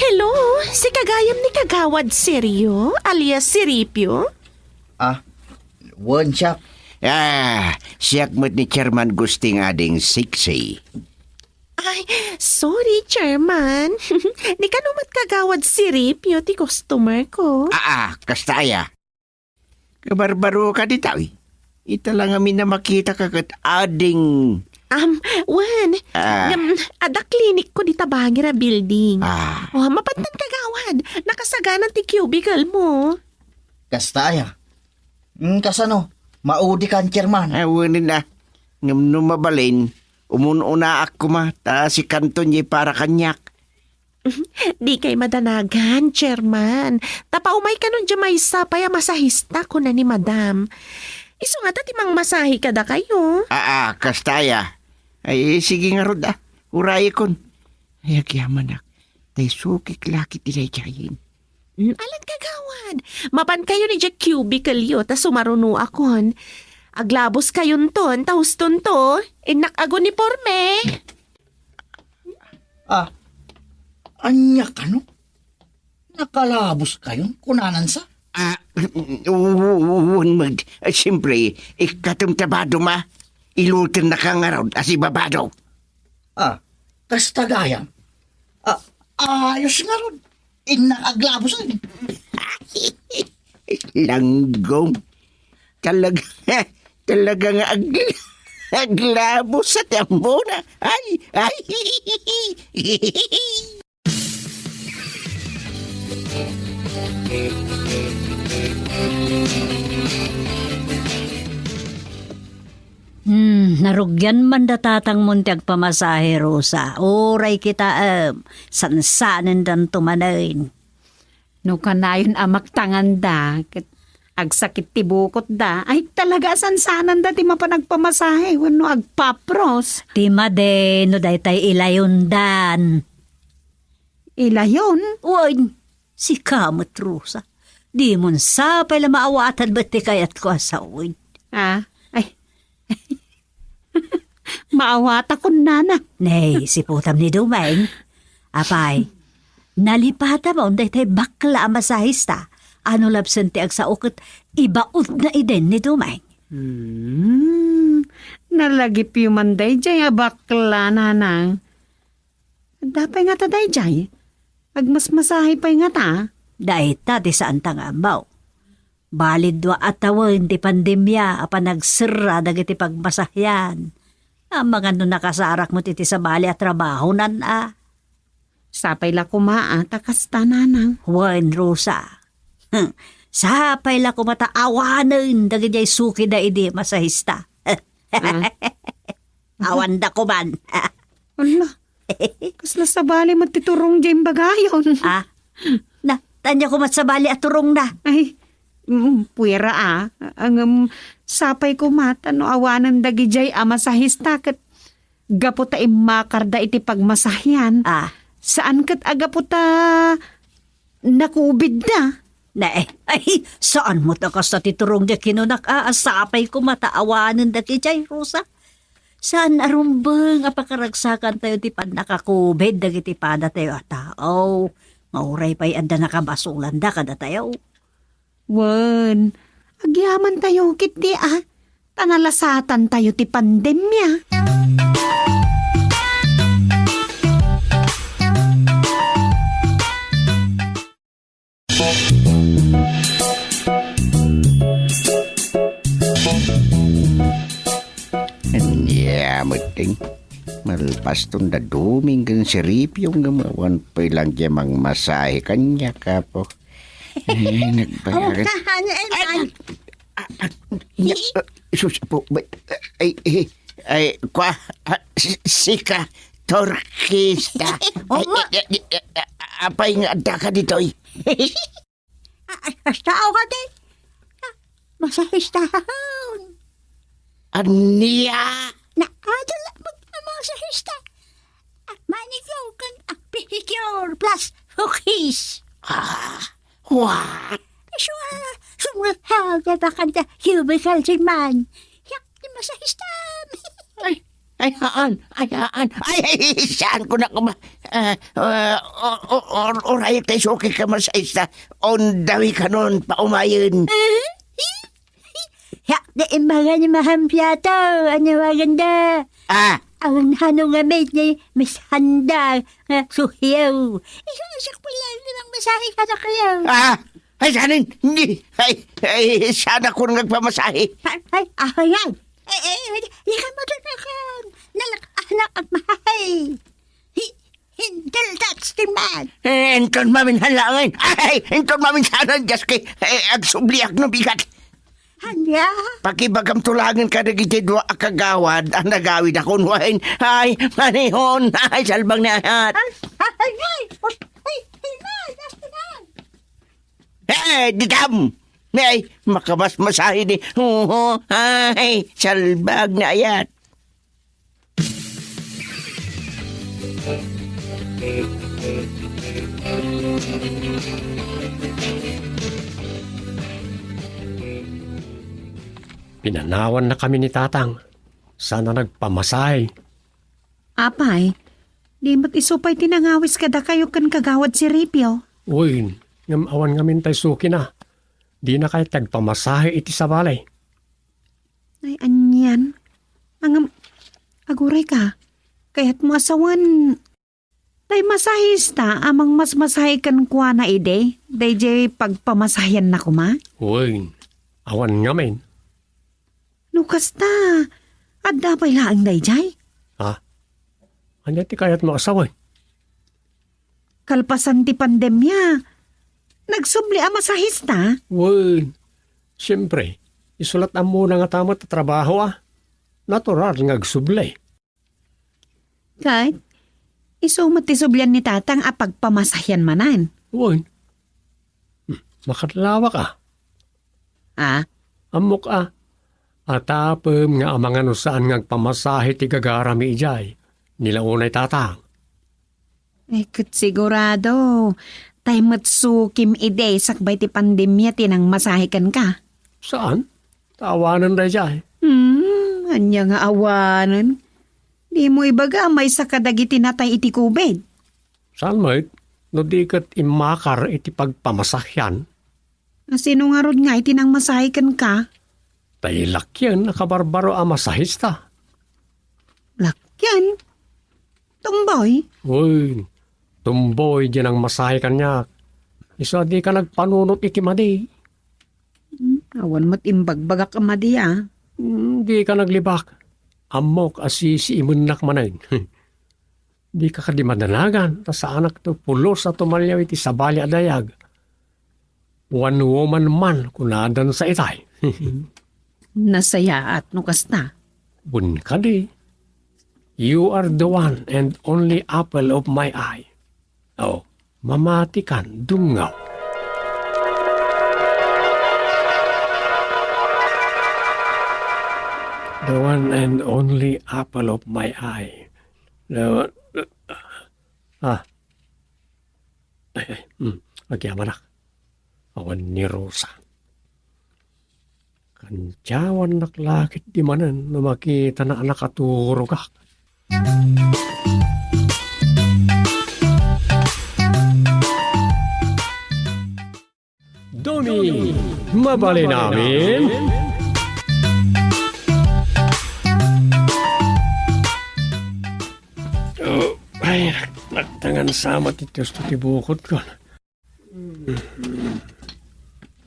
Hello, si kagayam ni Kagawad Sergio, alias Siripio? Ah, wen, siak. Ah, siak met ni Chairman Gusting ading Siksi. Ay, sorry, Chairman. Di kano met Kagawad Siripio ti customer ko. Aa, kasta aya? Kabarbaro ka dita, uy. Ita la ngamin a makitaka ket ading... Am, wen. Ah. Ngem, adda klinik ko dita bangir a building. Ah. Oh, mapantan, Kagawad. Nakasaganan ti cubicle mo. Kasta aya? Mm, kasano? Maudi kan, Chairman. Ah, wen a. Ngem no mabalin, umun-unaak koma, ta sikanton jay para kaniak. Dikay madanagan, Chairman. Ta paumay kanon jay maysa pay a masahista, kuna ni Madam. Isu ngata ti mangmasahe kadakayo. Aa, kasta aya? Ay, sige ngarud, a. Urayekon. Ay, agyamanak. Tay sukik la ket daydiayen. Mm, alan, Kagawad. Mapankayo ni jay cubicle-yo ta sumarunoakon. Aglabuskayonton ta hustonto. Innak aguniporme. Ah, ania kano? Nakalaboskayon, kunanansa? Ah, wen met, siyempre, ikkatem ta bado, ma. Ilutennaka ngarud a sibabado. Ah, kasta gayam. Ah, ayos ngarud. Innak aglabosen. Langgong. Talaga, talaga nga ag-, aglabos sa ti ammona. Ay, ay. Hmm, narugian man da tatangmon ti agpamasahe, Rosa. Uray kitaem, sansanendanto manen. No kanayon a maktanganda, ket agsakit ti bukotda, ay talaga a sansananda ti mapan agpamasahe wenno agpapros. Ti madi no daytay ilayondan. Ilayon? Wen, sika met, Rosa. Dimon sapay la maawatan met ti kayatko a sawen. Ah, ay. Maawatakon, nana. Nay, siputam ni Dumeng. Apay, nalipatamon daytay bakla a masahista. Ano labsen ti agsao ket ibaudna iden ni Dumeng. Hmm, nalagipyo man dayjay a bakla, nana. Adda pay ngata dayjay? Agmasmasahe pay ngata? Dayta ti saanta nga ammo. Bali dua a tawen ti pandemia a panagserra dagiti pagmasahean. Amangan no nakasarak met iti sabali a trabahonan a. Sapay la koma a ta kasta, nanang. Wen, Rosa. Hmm. Sapay la koma ta awanen dagidiay sukida idi masahista. Ah. Awanda koman. Ala, kasla sabali met ti turong diay imbagayon. Ah, na, ania koma ti sabali a turongna? Ay, mm, puera a. Ngem sapay koma ta no awanen dagidiay a masahista ket gapu ta immakarda iti pagmasahean. Ah. Saan ket a gapu ta nakubidda. Ne, ay, saan met a kasta ti turong diay kinunak a, a sapay koma ta awanen dagidiay, Rosa. Saan a rumbeng a pakaragsakantayo ti pannakakubid dagiti padatayo a tao. Nga uray pay adda nakabasolanda kadatayo. Wen, agyamantayo ketdi a, ta nalasatantayo ti pandemia. Ania met, malpaston da Dumeng ken Serapio ngem awan pay lang diay mangmasahe kaniak, Apo. Eh, nagbayaran. Oh, kahan, eh, ay, ay, ay, ay, sus, Apo, ba-, ay, eh, ay, kwa, ah, si-, sika, turkista. Ay, oo nga. Ay, ay, ay, ay, apay nga adda ka ditoy? Ah, ah, basta ako di. Ah, masahistahon. Ania? Na, adala mo ang masahista. Ah, manicure kan, ah, pedicure plus hookies. Ah, what? So, ah, sumulhaga na kanta cubicle si man. Yak, di masahista. Ay, ay, haan, ay, haan. Ay, ay, saan ko na kuma-, ah, ah, o-, o-, or-, uray tay suki ka masahista. Ondawi kanon, paumayen. Eh? Yak, di imbaga ni Mahampiato. Ano wagan da? Ah. Awan hano nga maid ni Miss Handa nga suhiyaw. Ikaw, siya ko lang nilang masahe ka na kayo. Ah! Ay, sanin! Ni-, ay, ay, sana ko nagpamasahe. Ay, ay, ako yan. Eh, eh, eh, di ka madanakan. Nalak-, anak, agmahay. Hi-, hindel, that's the man. Eh, inton maminhan laangen. Ay, inton maminsanan, Jaski. Eh, agsubliak no bigat. Ania? Pakibagam to laangen kadagiti dua a kagawad a nagawid a kunwain. Ay, manihon. Ay, salbang ni ayat. Ay, ay, ay, ay, ay, ay, ay, ay, ay. Eh, didam! Ay, makamasmasahi ni. Oo, ay, salbag na ayat. Pinanawan na kami ni Tatang. Sana nagpamasahe. Apay, di met isu pay ti nangawis kadakayo ken Kagawad Serapio? Uy, Ngem awan ngamin tay sukina. Dina kayat ti agpamasahe iti sabali. Ay, anian? Ngem, agurayka. Kayatmo a sawen, tay masahista a mangmasmasahe kenkuana idi, daydiay pagpamasaheanna koma? Wen, awan ngamin. No kasta, adda pay laeng daydiay? Ha? Ania ti kayatmo a sawen? Kalpasan ti pandemia, nagsubli a masahista? Wen, siempre, isu lat ammona ngata met a trabaho a. Natural nga agsubli. Ket, isu met ti sublian ni Tatang a pagpamasahean manen. Wen. Hmm, makadlawak a. Ah? Ammok a. Atapem nga amangan no saan nga agpamasahe ti gagarami idiay. Ni la unay Tatang. Ay, ket sigurado. Tay met sukim idi sakbay ti pandemia ti nangmasahe kenka. Saan? Ta awanen daydiay. Hmm, ania nga awanen? Dimo ibaga a maysa kadagiti natay iti covid? Saan met? No di ket immakar iti pagpamasahean. A, sino ngarud nga iti nangmasahe kenka? Tay lakien a kabarbaro a masahista. Lakien? Tomboy? Uy, tomboy diay nangmasahe kaniak. Isu a dika nagpanunot iti madi. Hmm, awan met imbagbagak a madi, ah. Hmm, dika naglibak. Ammok a sisiimennak manen. Dika kadi madanagan, ta saanak ti pulos a tumaliaw iti sabali a dayag. One woman man, kunadansa itay. Nasayaat no kasta. Wen kadi, you are the one and only apple of my eye. Oh, mamatikan, dungngaw. The one and only apple of my eye. The, ah, Ay, ay, hmm, agyamanak. Awan ni Rosa. Kantiawannak la ketdi manen no makitana a nakaturogak. Domi, mabalin amin? Oh, ay, nak-, naktangan sa met iti husto ti bukodko.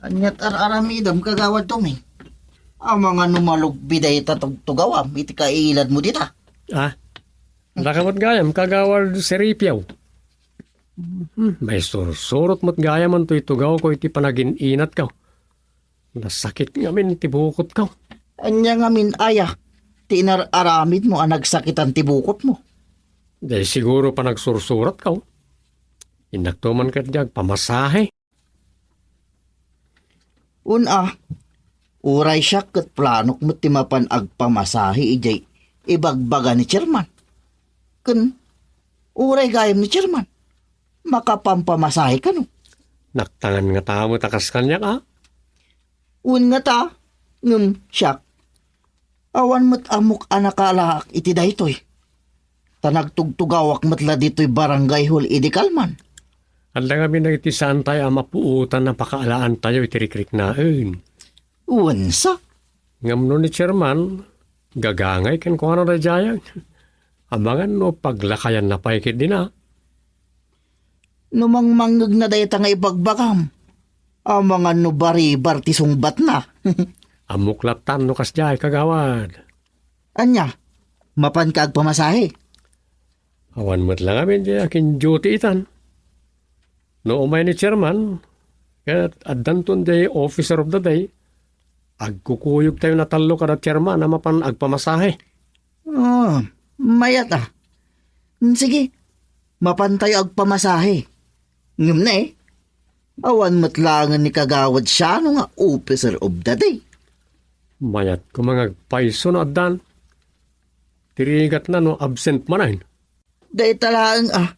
Aniat ar-aramidem, Kagawad Domi? Amangan no malugbi dayta tugtugawam iti kailadmo dita? Ah, daka met gayam, Kagawad Seripio. Hmm, maisursurot met gayam toy tugawko iti panagin-inatko. Nasakit ngamin ti bukodko. Ania ngamin aya ti inar-aramidmo a nagsakitan ti bukotmo? Di siguro panagsursuratko. Innakto man ketdi agpamasahe. Wen a, uray siak ket planok met ti mapan agpamasahe idiay ibagbaga ni Chairman. Ken uray gayam ni Chairman, makapampamasahe kano? Naktangan ngata met a kas kaniak, a? Wen ngata, ngem siak, awan met ammok a nakaalaak iti daytoy. Ta nagtugtugawak met la ditoy barangay hall idi kalman. Adda ngamin dagiti saantayo a mapuotan a pakaalaantayo iti rikriknaen. Wen sa. Ngem no ni Chairman, gagangay kenkuana daydiay. Amangan no paglakayanna pay ketdina. No mangmangngegna dayta nga ibagbagam, amangan no baribar ti sungbatna. Ammok lattan no kasdiay, Kagawad. Ania, mapanka agpamasahe? Awan met la ngamin diay akin-duty itan. No umay ni Chairman, ket addanton diay officer of the day, agkukuyogtayo natallo kada Chairman a mapan agpamasahe. Oh, mayat a. Mm, sige, mapantayo agpamasahe. Ngem ne, awan met laengen ni Kagawad Siano nga officer of the day. Mayat koma nga agpayso no addan. Ti rigatna no absent manen. Dayta laeng a.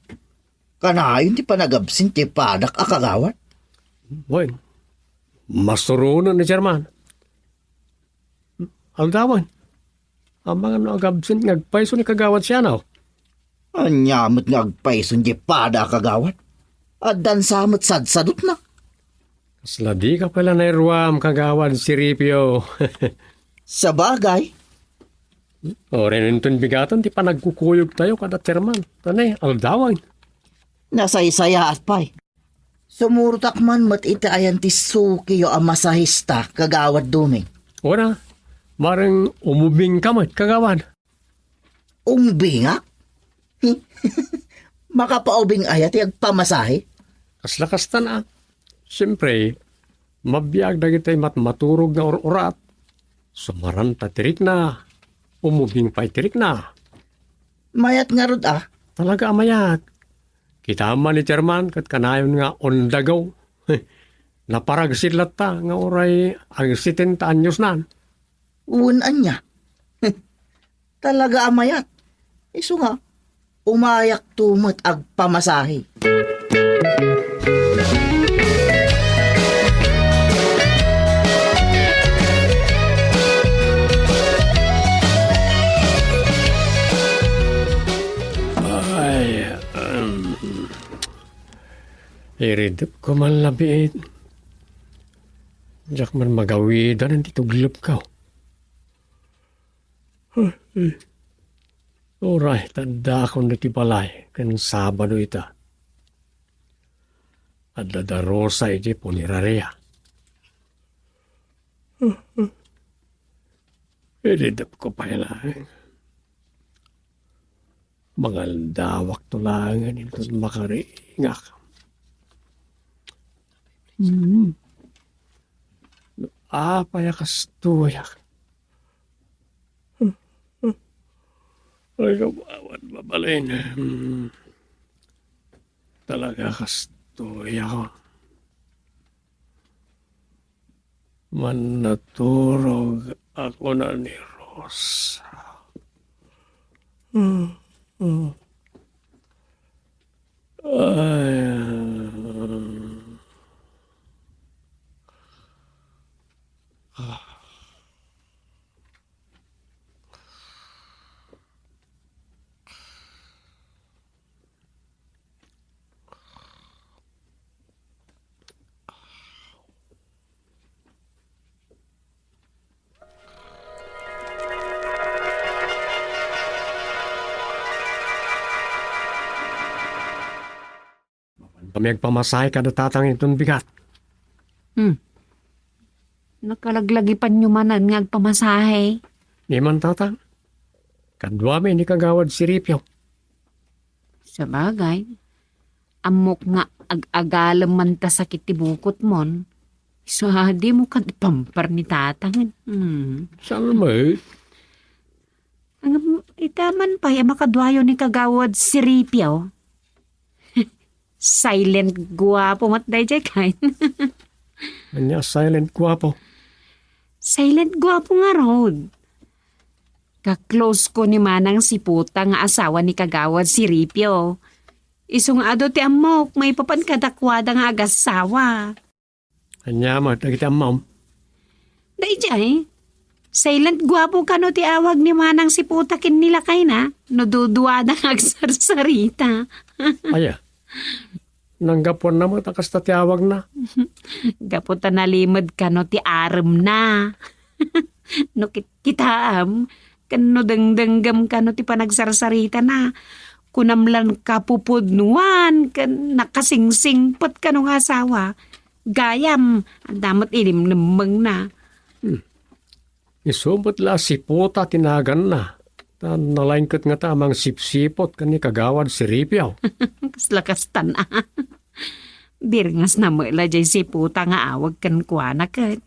Kanayon ti panagabsent ti padak a kagawad. Wen, masuronen ni Chairman. Aldawen, amangan no agabsent nga agpayso ni Kagawad Sianaw. Ania met nga agpayso ti pada a kagawad? Addan sa met sadsadutna. Kasla dika pay la nairuam, Kagawad Siripio. Sabagay. Uray no inton bigaten ti panagkukuyogtayo kada chairman. Tanay, aldawan. Nasaysayaat pay. Sumurotak man met iti ayan ti sukiyo a masahista, Kagawad Doming. Ora, bareng umubingka met, Kagawad. Umbingak? Makapaubing aya ti agpamasahe? Kasla kasta na. Siyempre, mabiag dagiti matmaturog nga ur-urat. Sumaranta ti rikna, umubing pay ti rikna. Mayat ngarud a. Talaga a mayat. Kita man ni Chairman ket kanayon nga on the go. Naparagsit latta nga uray agsetenta anyosnan. Wen ania? Talaga a mayat. Isu nga, umayakto met agpamasahe. Ay, um, iridep ko man labiit. Diak man magawidan ti tuglepko. Uray, ta addakon iti balay ken Sabado ita. Adda darusa iti punerarya. Iridep ko pay laeng. Mangaldawakto laengen inton makaringak. Hmm. Apay a kastoyak? Ay, kabawan, mabalin. Hmm. Talaga kastoyak. Mannaturog a kuna ni Rosa. Hmm, hmm. Ay. Kami agpamasahe kada tatang inton bigat. Hmm. Nakalaglagipanyo manen nga agpamasahe? Di man, tatang. Kaduami ni Kagawad Siripio. Sabagay, ammok nga ag-agalem man ta sakit ti bukotmon. Isu a dimo kad pampar ni tatang. Hmm. Saan mo eh? Ang, ita man pay a makaduayo ni Kagawad Siripio. Silent guapo met daydiay, Kay. Ania, silent guapo? Silent guapo ngarud. Ka-close ko ni Manang Siputa nga asawa ni Kagawad Siripio. Isu nga adu ti ammok maipapan kadakuada nga agassawa. Ania met dagiti ammom? Daydiay, silent guapo kano ti awag ni Manang Siputa ken ni lakayna no duduada nga agsarsarita. Aya, nanggapuanna met a kasta ti awagna? Gapu ta nalimed kano ti aremna. No kit-, kitaem, ken no dengdenggem kano ti panagsarsaritana, kunam lan kapupudnuan ken nakasingsingpet kano nga asawa. Gayam, adda met ilimnemmengna. Hmm. Isu met la a Siputa ti naganna. Ta nalaingket ngata a mangsipsipot ken ni Kagawad Siripio. Kasla kastan a. Birngasna met la jay Siputa nga awag kenkuana ket.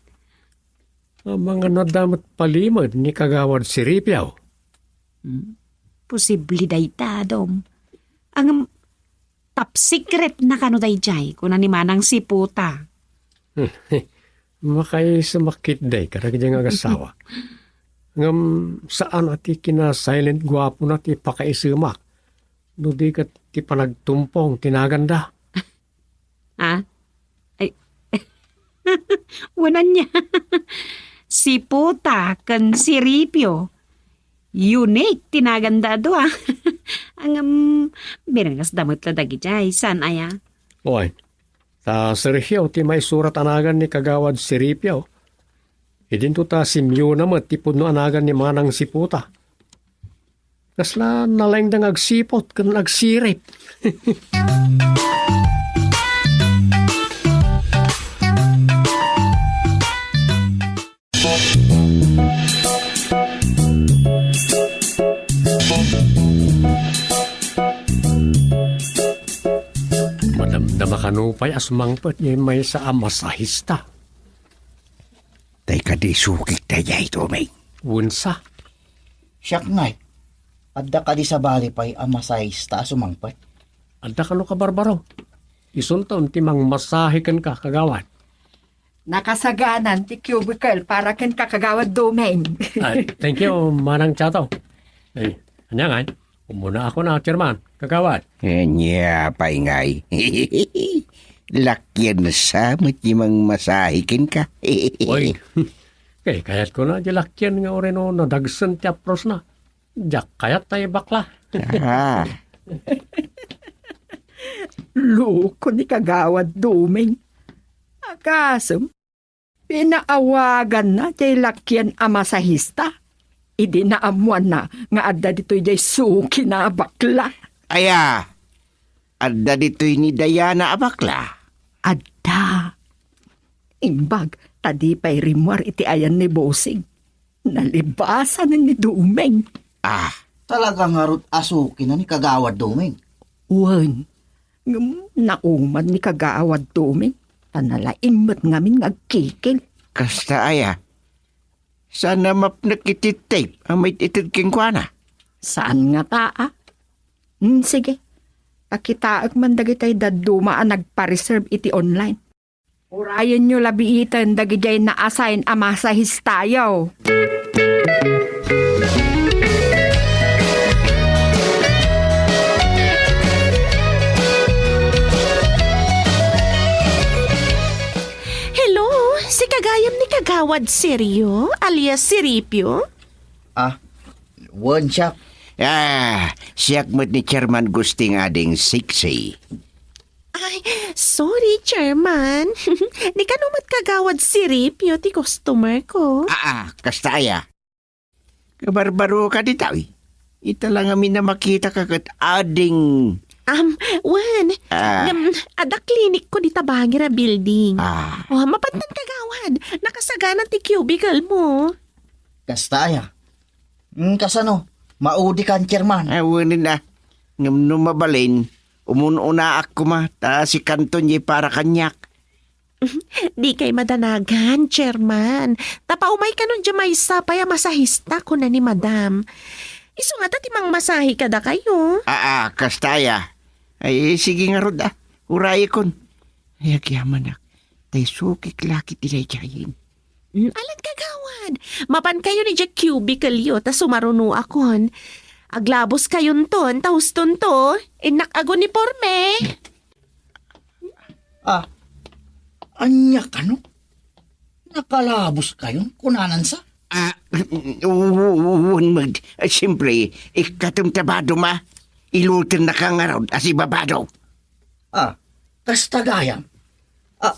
Amangan adda met palimed ni Kagawad Siripio. Hmm. Posible dayta, Dom. Ngem, top secret na kano dayjay, kuna ni Manang Siputa. Makaisumak ketdi kadagiti nga agassawa. Ngem saan a ti kina-silent guapona ti pakaisumak no di ket ti panagtumpong ti naganda. Ha? Ay. Wen ania. Siputa ken Siripio. Unique ti naganda a dua. Ngem, birngasda met la dagijay, saan aya? Oy, Ta Sergio ti maisurat a nagan ni Kagawad Siripio. Idinto ta Simeona met ti pudno a nagan ni Manang Siputa. Kasla nalaingda nga agsiput ken agsirip. Madamdama kano pay a sumangpet diay maysa a masahista. Tay kadi sukik daydiay, Doming. Wensa? Siak ngay. Adda kadi sabali pay a masahista a sumangpet? Adda kano, Kabarbaro. Isunton ti mangmasahe kenka, Kagawad. Nakasaganan ti cubicle para kenka, Kagawad Doming. Ah, thank you, Manang Chato. Eh, ania ngay? Umuna ako na, Chairman, Kagawad. Ania pay ngay? Lakian sa met ti mangmasahe kenka. Oy, kay kayat ko na di lakian nga ureno nadagsen ti apros na. Diak kayat tay bakla. Ah. Loko ni Kagawad Doming. Agasem, pinaawaganna jay lakian a masahista idi naammoanna nga adda ditoy jay sukina a bakla. Aya, adda ditoy ni Diana a bakla? Adda. Imbag ta di pay rimmuar iti ayan ni Bossing. Nalibasan ni Doming. Ah. Talaga ngarud a sukina ni Kagawad Doming? Wen. Ngem nauman ni Kagawad Doming, ta nalaing met ngamin nga agkikil. Kasta aya? Saan a mapnek iti tape a maited kenkuana? Saan ngata, a? Hmm, sige. Pakitaek man dagitay dadduma a nagpa-reserve iti online. Urayenyo la biiten dagidiay na-assign a masahistayo. Hello, si kagayam ni Kagawad Serio, alias Siripio? Ah, wen, siak. Ah, siak met ni Chairman Gusting ading Siksi. Ay, sorry, Chairman. Ni kano met Kagawad Siripio ti customer ko. Ah, ah, kasta aya? Kabarbaro ka dita, uy. Ita la ngamin a makita ka ket ading... Am, wen. Ah. Ngem, adda clinic ko dita bangir a building. Ah. Oh, mapattan, Kagawad. Nakasaganan ti cubicle mo. Kasta aya? Hmm, kasano? Maudi kan, Chairman? Ah, wen a. Ngem no mabalin, umun-unaak koma, ta sikanton jay para kaniak. Dikay madanagan, Chairman. Ta paumay kanon diay maysa pay a masahista, kuna ni Madam. Isu ngata ti mangmasahe kadakayo. Ah, ah, kasta aya? Ay, sige ngarud, a. Urayekon. Ay, agyamanak. Tay sukik la ket ti daydiayen. Mm, alan, Kagawad. Mapankayon idiay cubicle-yo, ta sumarunoakon. Aglabuskayonton, ta hustonto. Innak aguniporme. Ah, ania kano? Nakalabuskayon, kunanansa? Ah, wen met. Ah, siyempre, ikkatem ta badom a. Ilutennaka ngarud a sibabado. Ah, kasta gayam? Ah,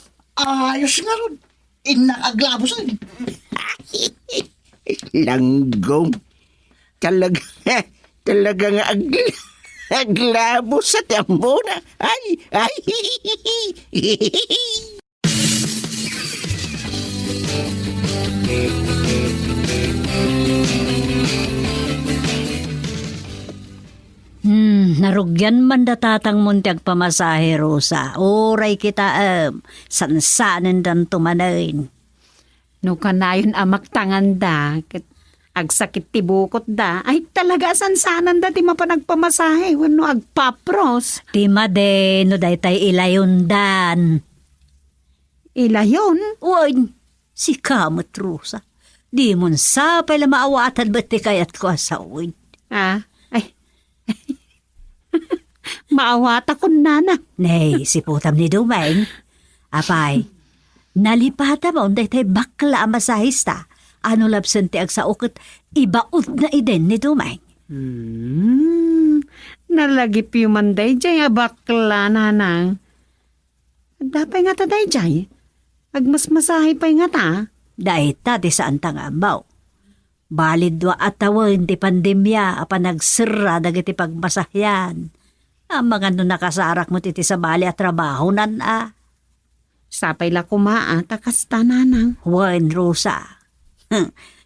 ayos ngarud. Innak aglabusen. Langgong. Talaga, talaga nga ag-, aglabus sa ti ammona. Ay, ay. Hmm, narugian man da tatangmon ti agpamasahe, Rosa. Uray kitaem, sansanendanto manen. No kanayon a maktanganda, ket agsakit ti bukotda, ay talaga a sansananda ti mapan agpamasahe wenno agpapros. Ti madi no daytay ilayondan. Ilayon? Wen, sika met, Rosa. Dimon sapay la maawatan met ti kayatko a sawen. Ah, ay. Maawatakon, nana. Nay, siputam ni Dumeng. Apay, nalipatam on daytay bakla a masahista a no labsen ti agsao ket ibaudna iden ni Dumeng. Hmm, nalagipyo man daydiay a bakla, nanang. Adda pay ngata daydiay? Agmasmasahe pay ngata? Dayta ti saanta nga ammo. Bali dua a tawen ti pandemia a panagserra dagiti pagmasahean. Amangan no nakasarak met iti sabali a trabahonan a. Sapay la koma a ta kasta, nanang. Wen, Rosa.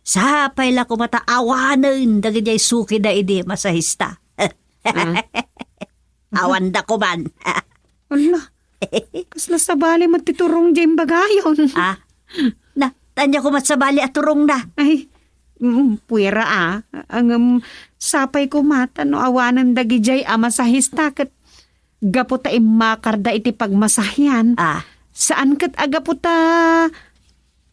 Sapay la koma ta awanen dagidiay sukida idi masahista. Ah. Awanda koman. Ala, kasla sabali met ti turong diay imbagayon. Ah, na, tanya ko met sabali a turong na. Ay, mm, puwera a. Ngem, sapay koma ta no awanen dagidiay a masahista ket gapu ta immakarda iti pagmasahean. Ah. Saan ket a gapu ta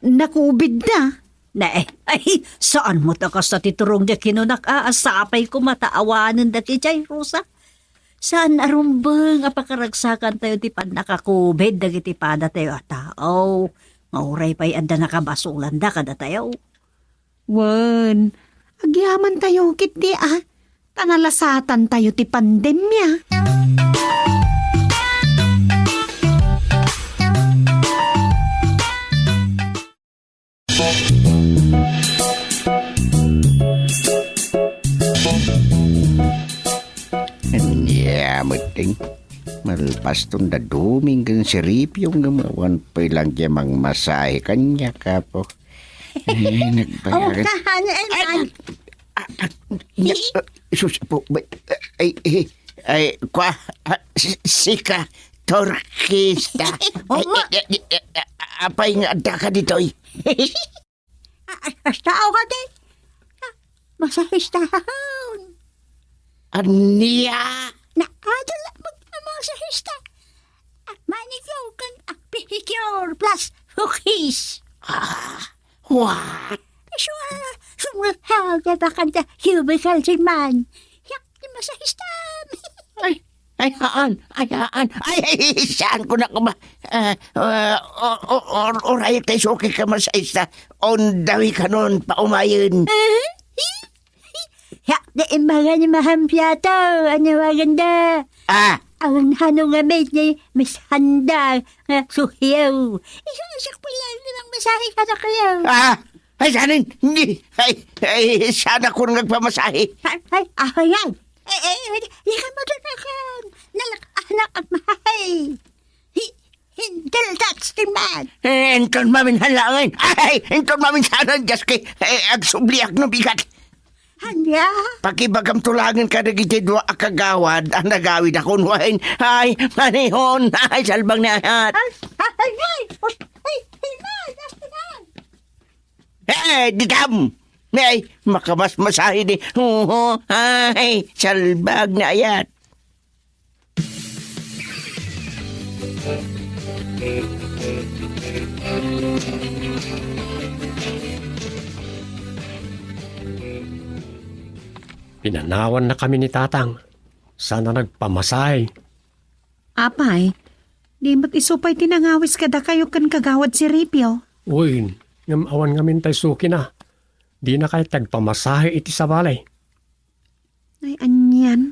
nakubidda. Ne, ay, saan met a kasta ti turong diay kinunak a, a sapay koma ta awanen dagidiay, Rosa. Saan a rumbeng a pakaragsakantayo ti pannakakubid dagiti padatayo a tao nga uray pay adda nakabasolanda kadatayo. Wen, agyamantayo ketdi a, ta nalasatantayo ti pandemia. Ania met, Ding? Malpaston da Domingo ken Serapio ngem awan pay lang diay mangmasahe kaniak, Apo. Eh, nagbayagan. Oh, kahan, ay, ay, man. Ah, ah, nya, ah, sus, Apo, ba-, ay, eh, ay, kwa, ah, si-, sika, turkista. Ay, oo. Eh, eh, eh, eh, ah, apay nga adda ka ditoy? Ah, ah, ah, tao ka di. Ah, masahista. Ania? Na, adala magpamasahista. Ah, manicure ken, ah, pedicure plus hugis. Ah, what? Isu, ah, sumulhaga bakanta cubicle man. Yak ti masahista. Ay, ay, haan, ay, haan. Ay, ay, saan ko na kuma-, ah, ah, o-, o-, or-, oray tayo suki ka masahista. On the way ka nun, paumayen. Ah? Yak, di imbaga ni Mahang Piato, ano wagan da? Ah. Awan hano nga may ni Miss Handa, nga suhiyaw. Isa-isa ko lang nilang masahe ka na kayo. Ah, ay, sanin, ni, ay, ay, sana ko nagpamasahe. Ay, ay, ako yan. Eh, eh, eh, di ka madanakan. Nalak-, anak at mahay. Hi-, Hindel, that's the man. Eh, inton maminsan laangen. Ay, inton maminsanan, Diyos ki, eh, agsubliak no bigat. Ania? Pakibagam to laangen kadagiti dua a kagawad a nagawid a kunwain. Ay, manihon. Ay, salbang ni ayat. Ay, ay, ay, ay, ay, ay, that's the man. Eh, didam! Ay, makamasmasahe ni. Oo, ay, salbag ni ayat. Pinanawan na kami ni Tatang. Sana nagpamasahe. Apay, di met isu pay ti nangawis kadakayo ken Kagawad Serapio? Wen, ngem awan ngamin tay suki na. Dina kayat ti agpamasahe iti sabali. Ay, anian?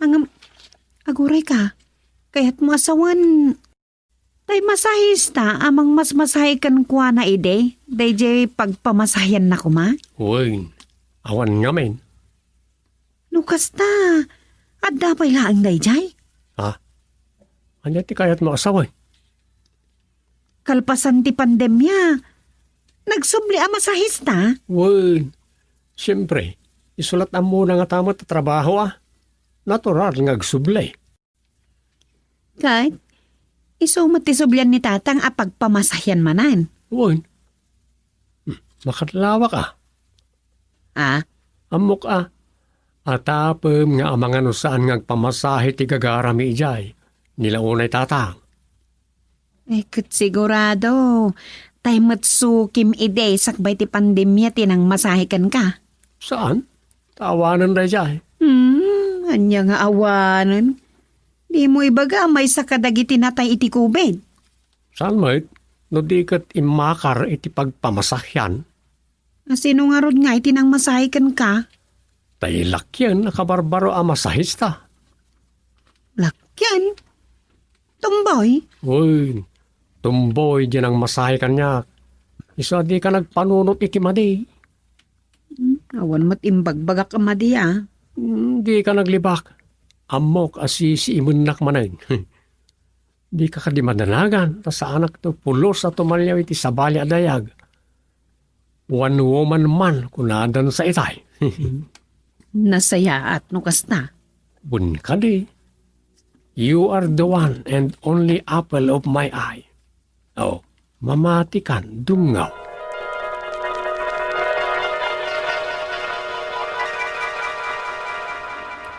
Ngem, aguray ka. Kayatmo a sawen, tay masahista a mangmasmasahe kenkuana idi, daydiay pagpamasaheanna koma? Wen, awan ngamin. No kasta, adda pay laeng daydiay? Ha? Ania ti kayatmo a sawen? Kalpasan ti pandemia, nagsubli a masahista? Wen, siempre, isu lat ammona ngata met a trabaho a. Natural nga agsubli. Ket, isu met ti sublian ni Tatang a pagpamasahean manen. Wen. Hmm, makadlawak a. Ah? Ammok a, atapem nga amangan no saan nga agpamasahe ti gagarami idiay, ni la unay Tatang. Ay, ket sigurado, tay met sukim idi sakbay ti pandemia ti nangmasahe kenka. Saan? Ta awanen daydiay. Hmm, ania nga awanen? Dimo ibaga a maysa kadagiti natay iti covid? Saan met, no di ket immakar iti pagpamasahean? A sino ngarud nga iti nangmasahe kenka? Tay lakyen a kabarbaro a masahista. Lakyen? Tumboy? Uy, tumboy diay nangmasahe kaniak. Isu a dika nagpanunot iti madi. Hmm, awan met imbagbagak a madi, a. Hmm, dika naglibak. Ammok a sisiimennak manen. Dika kadi madanagan, ta saanak ti pulos a tumaliaw iti sabali a dayag. One woman man, kunadan sa itay. Nasayaat no kasta. Wen kadi, you are the one and only apple of my eye. Oh, mamatikan, dungngaw.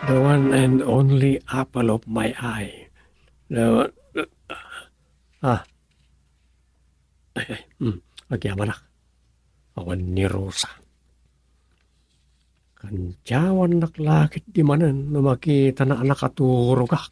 The one and only apple of my eye. The one, ah, ay, ay, hmm, agyamanak. Awan ni Rosa. Kandiawannak la ketdi manen no makitana a nakaturogak.